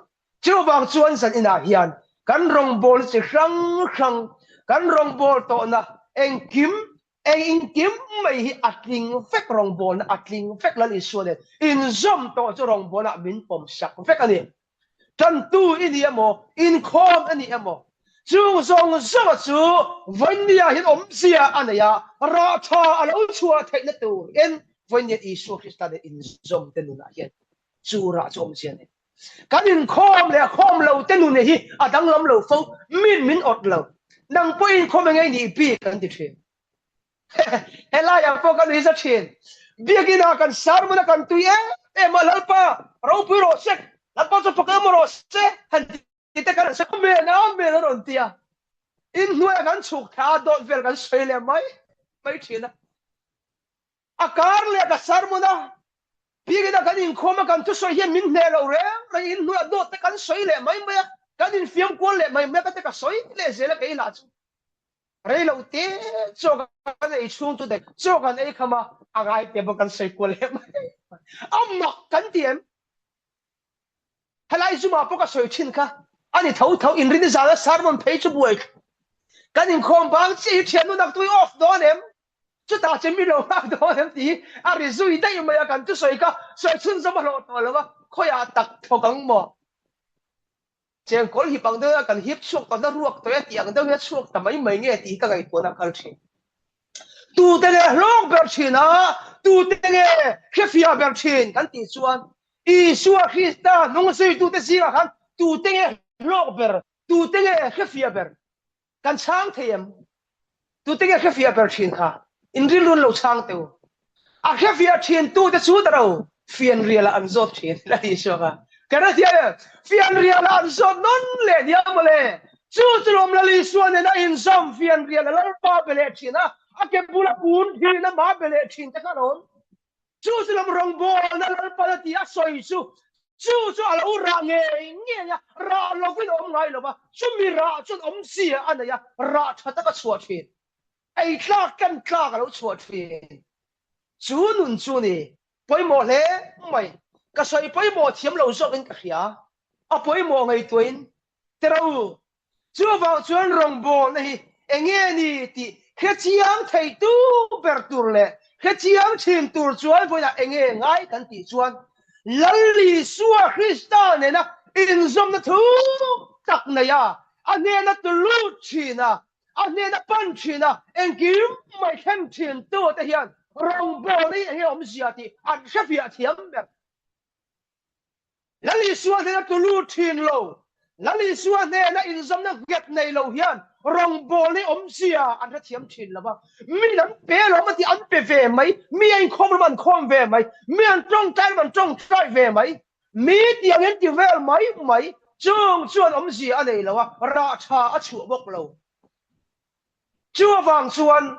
Chuvang chuan zan inah hian kan rawngbawlna chi hrang hrang, kan rawngbâwl tawhna engkim, eng inkim mai hi a tling vek, rawngbâwlna a tling vek Lal Isua nen inzawm tawh chu rawngbâwlnaah min pawm sak vek a ni. Tantu i ni emaw, inkhawm i ni emaw, chung zawng zawnga chu vawinia hian awmzia a nei a, rah tha a lo chhuah theihna turin vawinia Isua Krista nen inzawm te nunah hian chu rah chu awmzia a nei. Kan inkhawm leh khawm lo te nun hi a danglam lo fo, min min awt lo. Nang pawh inkhawm eng nge nih bik kan ti thin. Helaiah pawh kan uiza thin. Biakinah kan sermon a kan tui em em a, Lalpa ropui rawh se, Lalpa chu fak em rawh se han ti te kan Amen, Amen a rawn ti a. Inhnuaiah kan chhuk thla a, dawt vel kan sawi leh mai mai thin a. A kar leh ka sermon a, biakin a kan inkhawm a kan thusawi hian min hneh lo reng reng in hnuaiah dawt te kan sawi leh mai mai a, kan infiam kual leh mai mai a ka te ka sawi leh zel a kei lah chu rei lo te chaw kan ei chhung chu dek chaw kan ei kham a, a ngai te bawk kan sawi kual leh mai mai a mak kan ti em? Helai zumah pawh ka sawi thin kha a ni tho tho inrin zana sermon phei chu buai kan inkhawm bang chiah hi thiannu nak tui off dawn em? Chutah che mi lo nghak dawn em tih a ri zui daih mai a, kan thusawi kha sawi chhunzawm a hlawh tawh lo a, khawiah tak thawk ang maw? Chengkawl hip ang deuh a kan hip chhuak tawh na ruak tawh e tih ang deuh hi a chhuak ta mai mai nge tih hi ka ngaihtuahna a kal thin. Tute nge hlawk ber thin a, tute nge hrefiah ber thin kan tih chuan Isua Krista hnung zuitute zingah khan tute nge hlawk ber, tute nge hrefiah ber Kan chhang thei em? Tute nge hrefiah ber thin kha? In rilru lo chhang teh u. A hrefiah thin tute chu ta ro fianrial ah an zawt thin a ti chhuak a. Ka hrethiam em? Fianrial ah an zawt nawn leh nia mawle. Chu chu lawm Lal Isua nen a inzawm fianrial a Lalpa be leh thin a, a ke bula kun thin a mah be leh thin te kha a awm. Chu chu lam rawngbawlna Lalpan a ti a sawi chu, chu chu a lo rah ngei ngei a, rah lovin a awm ngai lo va, chumi rah chuan awmzia a nei a, rah tha tak a chhuah thin, ei tlak tlem tlak a lo chhuah thin. Chu nun chu ni pawimawh hle mai, ka sawi pawimawh thiam lo zawkin ka hria, a pawimawh ngaihtuahin tero Chuvang chuan rawngbawlna hi enge ni tih hrechiang theitu ber tur leh hrechiang thin tur chuan vawiinah enge ngai kan tih chuan Lal Isua Krista nena inzawmna thu tak nei a, a hnena tu lut thin a. A hnena pan thin a, engkim mai thlen thin tu te hian rawngbawlna hi enge awmzia tih an hrefiah thiam ber. Lal Isua hnena tlu lut thin lo, Lal Isua hnena inzawmna nghet nei lo hian rawngbawlna hi awmzia an hrethiam thin lo va. Min an pe alawm a tih an pe ve mai, mi a inkhawm ram an khawm ve mai, mi an tawngtai ram an tawngtai ve mai. Mi tiang in ti vel mai mai, chung chuan awmzia a nei lo a, rah tha a chhuah bawk lo. Chu avang chuan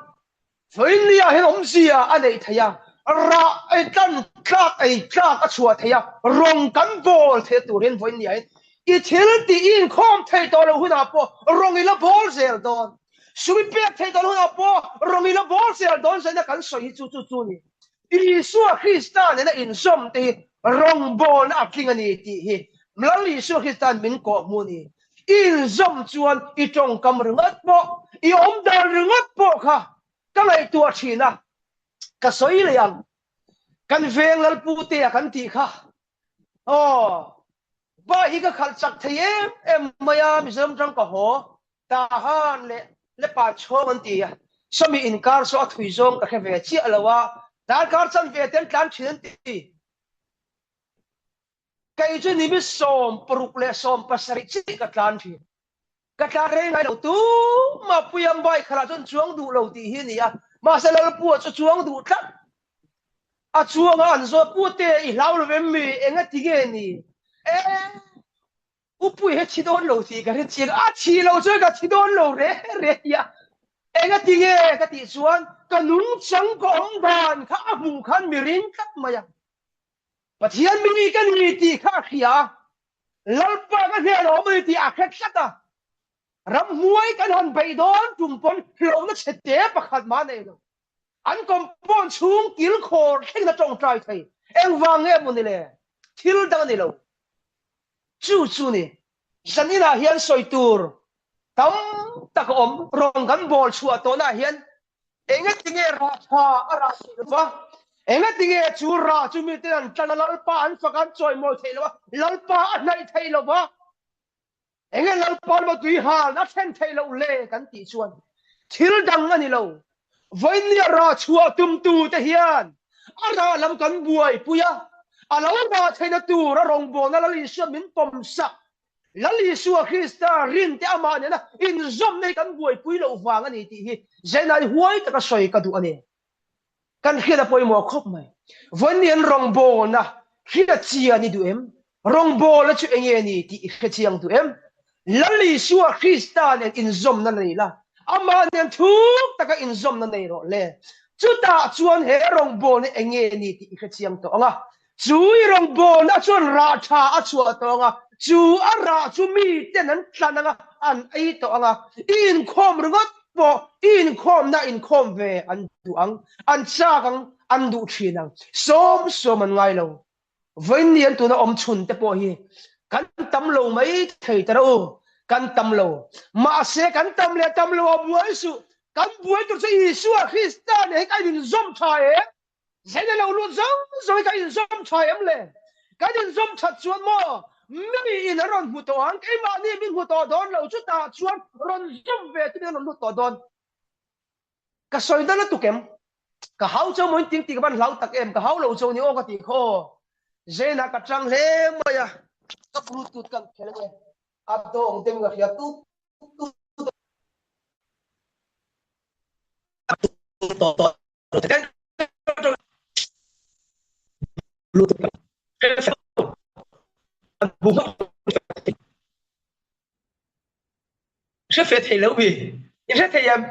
Vawinia hian awmzia a neih theih a, rah ei tlan tlak ei tlak a chhuah theih a, rawng kan bawl theih turin Vawinia hian i thil tih i inkhawm theih tawh loh hunah pawh rawng i la bawl zel dawn. Sum i pek theih tawh loh hunah pawh rawng i la bawl zel dawn zaina kan sawi hi chu chu chu ni. Isua Krista nena inzawm te hi rawngbawlna a tling a ni tih hi Lal Isua Krista'n min kawhhmuh a ni. I inzawm chuan i tawngkam ringawt pawh, i awmdan ringawt pawh kha ka ngaihtuah thin a, ka sawi leh ang. Kan veng Lalputea kan tih kha, aw, bike hi ka khalh chak thei em em mai a, Mizoram tang ka haw, Tahan leh Lepa chhawng an ti a, sawmi inkar saw a thui zawng ka hre ve chiah lo a, darkar chanve te an tlan thin an ti. Kei chu nimi 67 leh 70 chiah ka tlan thin. Ka tlan rei ngai lo, tumah Puiam bike khalah chuan chuang duh lo tih hi a ni a, mahse Lalpua chu chuang duh tlat. A chuang a an zawt, Pute i hlau lo em mi, enga ti nge ni? E! Upui he thi dawn lo tih ka hre chiang a, thi lo chuan ka thi dawn lo re re a, enga ti nge ka tih chuan ka nungchang ka awm dan kha a hmuh khan mi ring tlat mai a, Pathian mi ka ni tih kha a hria a, Lalpa ka hnen a awm a ni tih a hre tlat a, ramhnuai kan han beih dawn tum pawn hlauhna chhe te pakhat mah nei lo, an compound chhung kil khawr thlengin a tawngtai thei, engvang nge maw ni le, thil dang a ni lo. Chu chu ni, zan inah hian sawi tur tam tak a awm. Rawng kan bawl chhuah tawhnaah hian engatinge rah tha a rah theih lo va, engatinge chu rah chu miten an tlan a, Lalpa an fak a, an chawimawi theih lo a, Lalpa a hnaih theih lo va, Enge Lalpa lama tui hal a thlen theih loh le kan tih chuan thil dang a ni lo. Vawinia rah chhuah tumtute hian a rah lam kan buaipui a, a lo rah theihna tur a rawngbawlna Lal Isua min pawmsak. Lal Isua Krista rinte amah nena inzawmna hi kan buaipui loh vang a ni tih hi Zainai huai taka sawi ka duh a ni. Kan hriat a pawimawh khawp mai. Vawiin rawngbawlna hriat chian i duh em? Rawngbawlna chu enge ni tih i hre chiang duh em? Lal Isua Krista nen inzawmna nei la, amah nen thuk taka inzawmna nei rawh le. Chutah chuan he rawngbawlna enge ni tih i hre chiang tawh ang a. Chu i rawngbawlna chuan rah tha a chhuah tawh ang a, chu a rah chu miten an tlan ang a, an ei tawh ang a, i inkhawm ringawt pawh i inkhawmna inkhawm ve an duh ang, an chak ang, an duh thin ang. Sawm sawm an ngai lo. Vawiin an tuna awm chhun te pawh hi kan tam lo mai thei ta rawh u, kan tam lo. Mahse kan tam leh tam lo a buai suh, kan buai tur chu Isua Krista nen hi kan inzawm tha em? Zaina lo lut zawng zawng hi kan inzawm tha em le? Kan inzawm that chuan maw mi in an rawn hmu tawh ang, keimahni min hmu tawh dawn lo, chutah chuan rawn zawm ve tumin an rawn lut tawh dawn. Ka sawi na lutuk em? Ka hau cho maw in ting tih ka van hlau tak em, ka hau lo cho ni aw ka tih kha aw. Zaina ka tang hle mai a, ka bluetooth kan khel ange, a dawng deuhin ka hria tut tut. Hre fe thei lo mi in hre thei em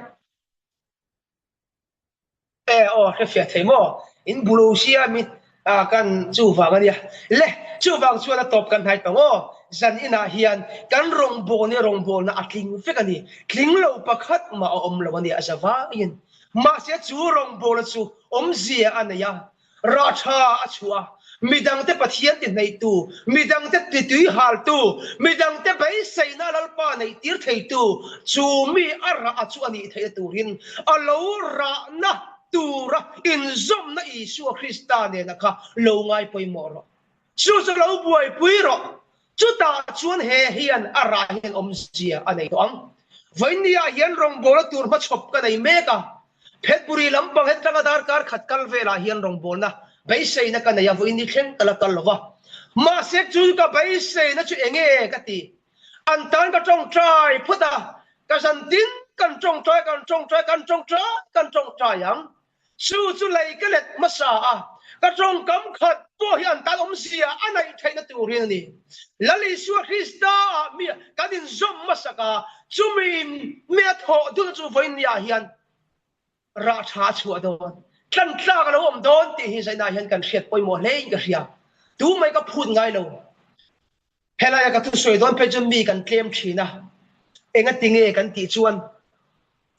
e aw hre fe thei maw in bulo sia mi a kan chu vang ania le chu vang chuan a tawp kan hnai tawng aw zan inah hian kan rawngbawl ni rawngbawlna a tling vek ani tling lo pakhat mah a awm lo ani a zavaiin Mahse chu rawngbawlna chu awmzia a nei a, rah tha a chhuah a, midangte Pathian ti hneihtu, midangte ti tui haltu, midangte beiseina Lalpa neih tir theitu chu mi a rah a chu a nih theihna turin a lo rahna tura inzawmna Isua Krista nena kha lo ngai pawimawh rawh. Chu chu lo buaipui rawh. Chutah chuan he hian a rah hian awmzia a nei tawh ang. Vawinia hian rawngbawlna tur hmachhawp ka nei mek a, Phetburi lampang hetanga darkar khat kal velah hian rawngbawlna beiseina ka nei a, vawiin ni thleng ka la kal lo va. Mahse chu ka beiseina chu enge ka ti? An tan ka tawngtai phawt a, ka zan tin kan tawngtai, kan tawngtai, kan tawngtai, kan tawngtai ang. Chu chu lei ka let hmasa a, ka tawngkam khat pawh hi an tan awmzia a naih theihna turin a ni. Lal Isua Krista ah mi kan inzawm hmasak a, chumi in mi a thawh dun chu vawinia hian rah tha a chhuah dawn, tlan tlak a lo awm dawn tih hi zainah hian kan hriat pawimawh hle in ka hria. Tu mai ka phut ngai lo. Helaia ka thusawi dawn phei chuan mi kan tlem thin a, engatinge kan tih chuan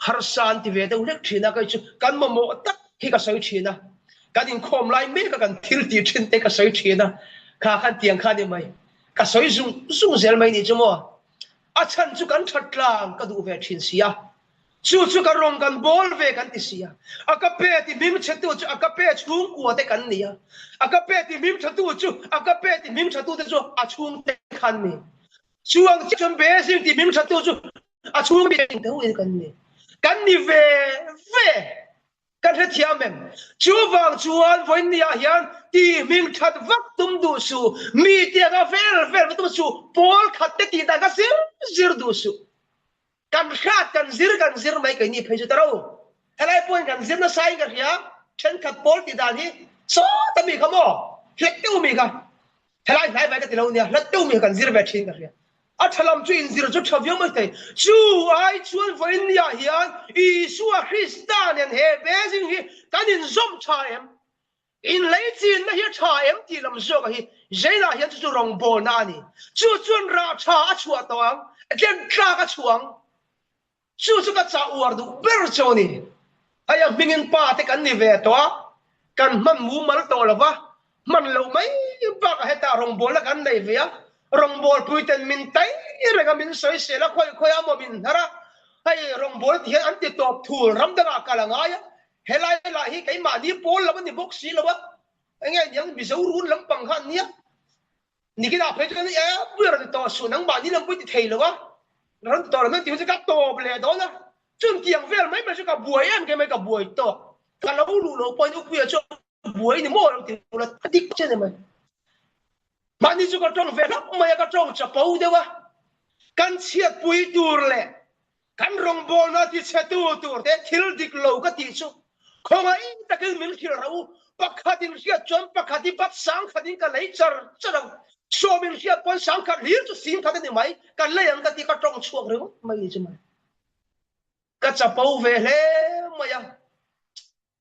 Harsa an ti ve deuh hlek thin a, kei chu kan mamawh tak hi ka sawi thin a, kan inkhawm lai mek a kan thil tih thin te ka sawi thin a, kha khan tiang kha ni mai, ka sawi zung zung zel mai nih chu maw, a chhan chu kan that tlang ka duh ve thin si a, chu chu ka rawng kan bawl ve kan ti si a, a ka pe ti hming chhe tu chu a ka pe chhungkua te kan ni a, a ka pe ti hming tha tu chu a ka pe ti hming tha tu te chu a chhungte khan ni, chu ang chiah chuan Beijing ti hming tha tu chu A chhung mi eng deuh in kan ni. Kan ni ve ve. Kan hrethiam em? Chuvang chuan vawiinniah hian ti hming that vak tum duh suh, mi tianga vel vel va tum suh, pawl khat te tih dan kha zir zir duh suh. Kan hrat kan zir kan zir mai keini phei chu ta ro. Helai pawhin kan zir nasa in ka hria, thenkhat pawl tih dan hi sawta mi kha maw? Hlat deuh mi kha. Helai hnai vai ka ti lo nia, hlat deuh mi kha kan zir ve thin ka hria. A tha lam chu inzir chu tha viau mai thei. Chu ai chuan vawiinniah hian Isua Krista nen he bezing hi kan inzawm tha em? Inleichinna hi a tha em tih lam zawk a hi Jail-ah hian chu chu rawngbawlna a ni. Chu chuan rah tha a chhuah tawh ang, tlen tlak a chhuah ang. Chu chu ka chah uar duh ber chu a ni. Hei a hmingin pa te kan ni ve tawh a, kan hman mumal tawh lo va, hman loh mai bakah hetah rawngbawlna kan nei ve a, rawngbawlpui ten min tai reng a, min sawisel a, khawi khawi a maw min hnar a, hei rawngbawlna ti hian an ti tawp thul, ram dangah kal a ngai a, helai lah hi keimahni pawl lam a ni bawk si lo a, enge niang Mizo run lampang kha an nia. Nikinah phei chuan e pui rawn ti tawh suh nangmah ni lam pui ti thei lo a, rawn ti tawh lo nan tih chu ka tawp leh dawn a, chun tiang vel mai mai chu ka buai em kei mai ka buai tawk, ka lo luh loh pawhin upuia chu buai ni maw lo ti ula a dik che ni mai. Mahni chu ka tawng ve hlauh mai a, ka tawng chapo deuh a, kan chhiatpui tur leh Kan rawngbawlna tichhetu tur te thil dik lo ka tih chu khawngaih takin min hrilh rawh u. Pakhat in hriat chuan pakhat hi bat sangkhat in ka lei char char ang. Sawm in hriat pawn sangkhat hlir chu singkhat a ni mai. Ka lei ang ka ti ka tawng chhuak ringawt mai ni chu mai. Ka chapo ve hle mai a.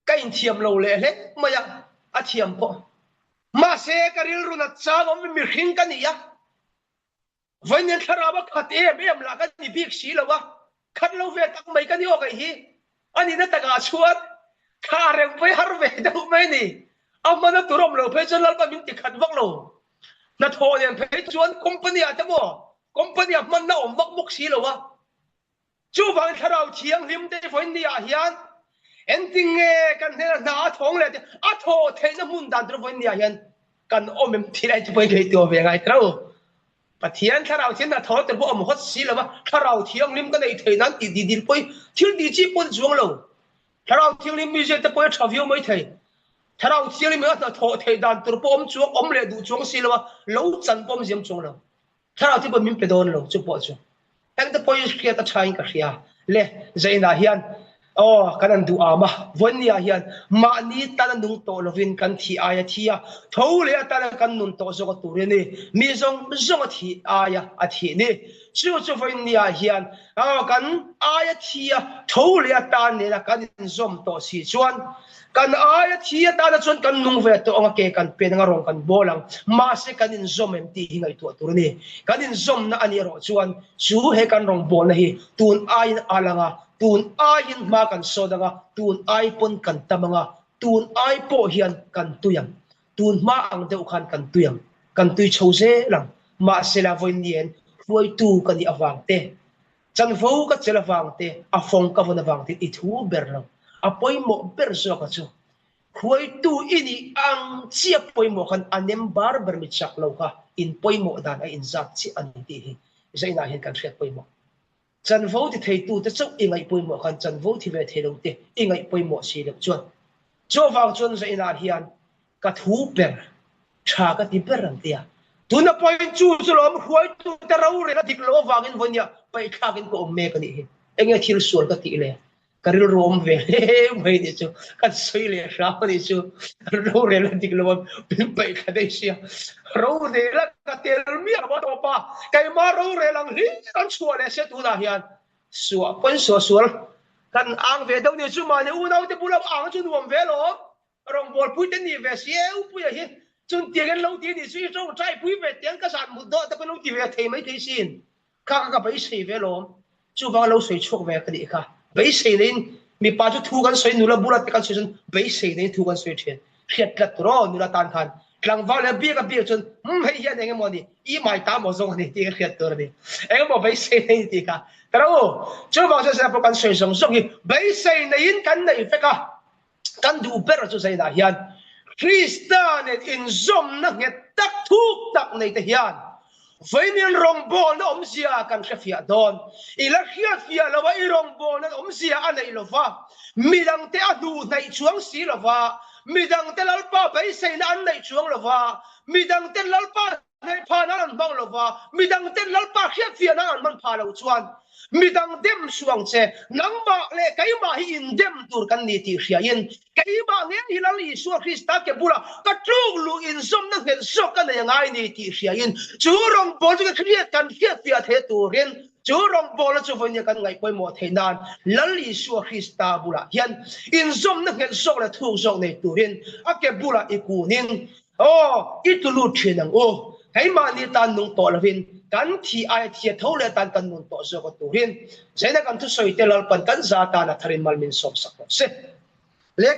Ka inthiam lo leh hle mai a, a thiam pawh. Mahse ka rilru nat chang awm mihring ka ni a. Vawiin thlarau a khat em em lah ka ni bik si lo a, khat lo ve tak mai ka ni awk aih hi. A nihna takah chuan thla reng phei har ve deuh mai ni. A hmana tur awm lo phei chuan Lalpa min ti khat vak lo. Hnathawh nen phei chuan company ah te maw, company ah hmanna awm vak bawk si lo a. Chuvangin Thlarau Thianghlim te vawiin ni ah hian engtin nge kan hnena hna a thawng leh te a thawh theihna hmun dan tur vawiin ni ah hian kan awm em tih lai chu pawhin ka ituah ve ngai ta lo. Pathian Thlarau Thianghlim hna thawng tur pawh awm hawt si lo va, Thlarau Thianghlim ka neih theih nan tih dil dil pawhin thil tih chi pawh a ni chuang lo. Thlarau Thianghlim mi ziak te pawhin a tha viau mai thei. Thlarau Thianghlim in a hna thawh theih dan tur pawh awm chuang awm leh duh chuang si lo va, lo chan pawh awm ziam chuang lo. Thlarau chu pawh min pe dawn lo chu pawh chu engte pawhin hriat a thain ka hria le Zainah hian aw kan an duh am a Vawinia hian mahni tana nung tawh lovin kan thih aia thi a tho leh atana kan nun tawh zawk a tur hi a ni mi zawng zawng a thih aia a thih ni chu chu Vawinia hian aw kan aia thi a tho leh atan nena kan inzawm tawh si chuan Kan aia thi atana chuan kan nung ve tawh ang a, ke kan pen ang a, rawng kan bawl ang. Mahse kan inzawm em tih hi ngaihtuah tur a ni. Kan inzawmna a nih erawh chuan chu he kan rawngbawlna hi tun aiin a lang a, tun aiin hma kan sawt ang a, tun ai pawn kan tam ang a, tun ai pawh hian kan tui ang. Tun hma ang deuh khan kan tui ang, kan tui chho zel ang. Mahse la vawiin hruaitu ka nih avang te, Chanvo ka chelh avang te, a fawng ka vawn avang te i thu ber lo. A pawimawh ber zawk a chu. Hruaitu i nih ang chiah pawimawh khan a nem bar ber mi chak lo kha in pawimawh dan a inzat chiah a ni tih hi Zainah hian kan hriat pawimawh. Chanvo ti theitute chauh i ngaih pawimawh khan chanvo thi ve thei lote i ngaih pawimawh si loh chuan chuvang chuan zainah hian ka thu ber tha ka ti ber ang tia. Tuna pawhin chu chu lawm hruaitute rorel a dik loh avangin vawinia paihthlakin ka awm mek a nih hi. Enge thil sual ka tih le? Ka rilru awm ve hle mai nih chu kan sawi leh hram a nih chu rorel a dik lo a min paih thla daih sia rorel a ka tel miah lo a tawp a keimah rorel ang hlir an chhuah leh sia tunah hian suah pawn suah sual kan ang ve deuh nih chu mahni unaute bula ang chu nuam ve lawm rawngbawlpui te nih ve si e upuia hi chun tiang in lo ti nih chu i tawngtai pui ve tiang ka zan mut dawh te pawh lo ti ve thei mai thei sin Kha kha ka beisei ve lawm. Chuvanga lo sawi chhuak ve ka nih kha. Beisei neiin mipa chu thu kan sawi nula bula te kan sawi chuan beisei neiin thu kan sawi thin. Hriat tlat tur aw nula tan khan. Tlangval leh biak a biak chuan umm hei hian eng emaw ni i mai ta maw zawng a ni tih ka hriat tur a ni. Eng emaw beisei nei ni tih kha. Ka ro u. Chuvang chuan pawh kan sawi zawng zawng hi beisei neiin kan nei vek a. Kan duh ber chu zainah hian Krista nen inzawmna nghet tak thuk tak nei te hian vawiin rawngbawlna awmzia kan hrefiah dawn. I la hriatfiah lo a, i rawngbawlna awmzia a neih lo va, midangte a hnuh hnaih chuang si lo va, midangte Lalpa beiseina an neih chuang lo va, midangten Lalpa Hnaih pha nan an hmang lo va, midang ten Lalpa hriatfiah nan an hman pha lo chuan midang dem suh ang che. Nangmah leh keimah hi indem tur kan ni tih hriain keimah ngei hi Lal Isua Krista ke bulah ka tluk luh inzawmna nghet zawk ka nei a ngai ni tih hriain chu rawngbâwl chu ka hriat kan hriatfiah theih turin chu rawngbâwlna chu vawinia kan ngaih pawimawh theih nan Lal Isua Krista bulah hian inzawmna nghet zawk leh thuk zawk nei turin a ke bulah i kunin Aw, i tu lut thin ang u. Keimahni tan nung tawh lovin kan thi aia thia tho leh tan kan nun tawh zawk a turin Zaina kan thusawi te Lalpan kan za tan a tharin mal min sawm sak rawh se.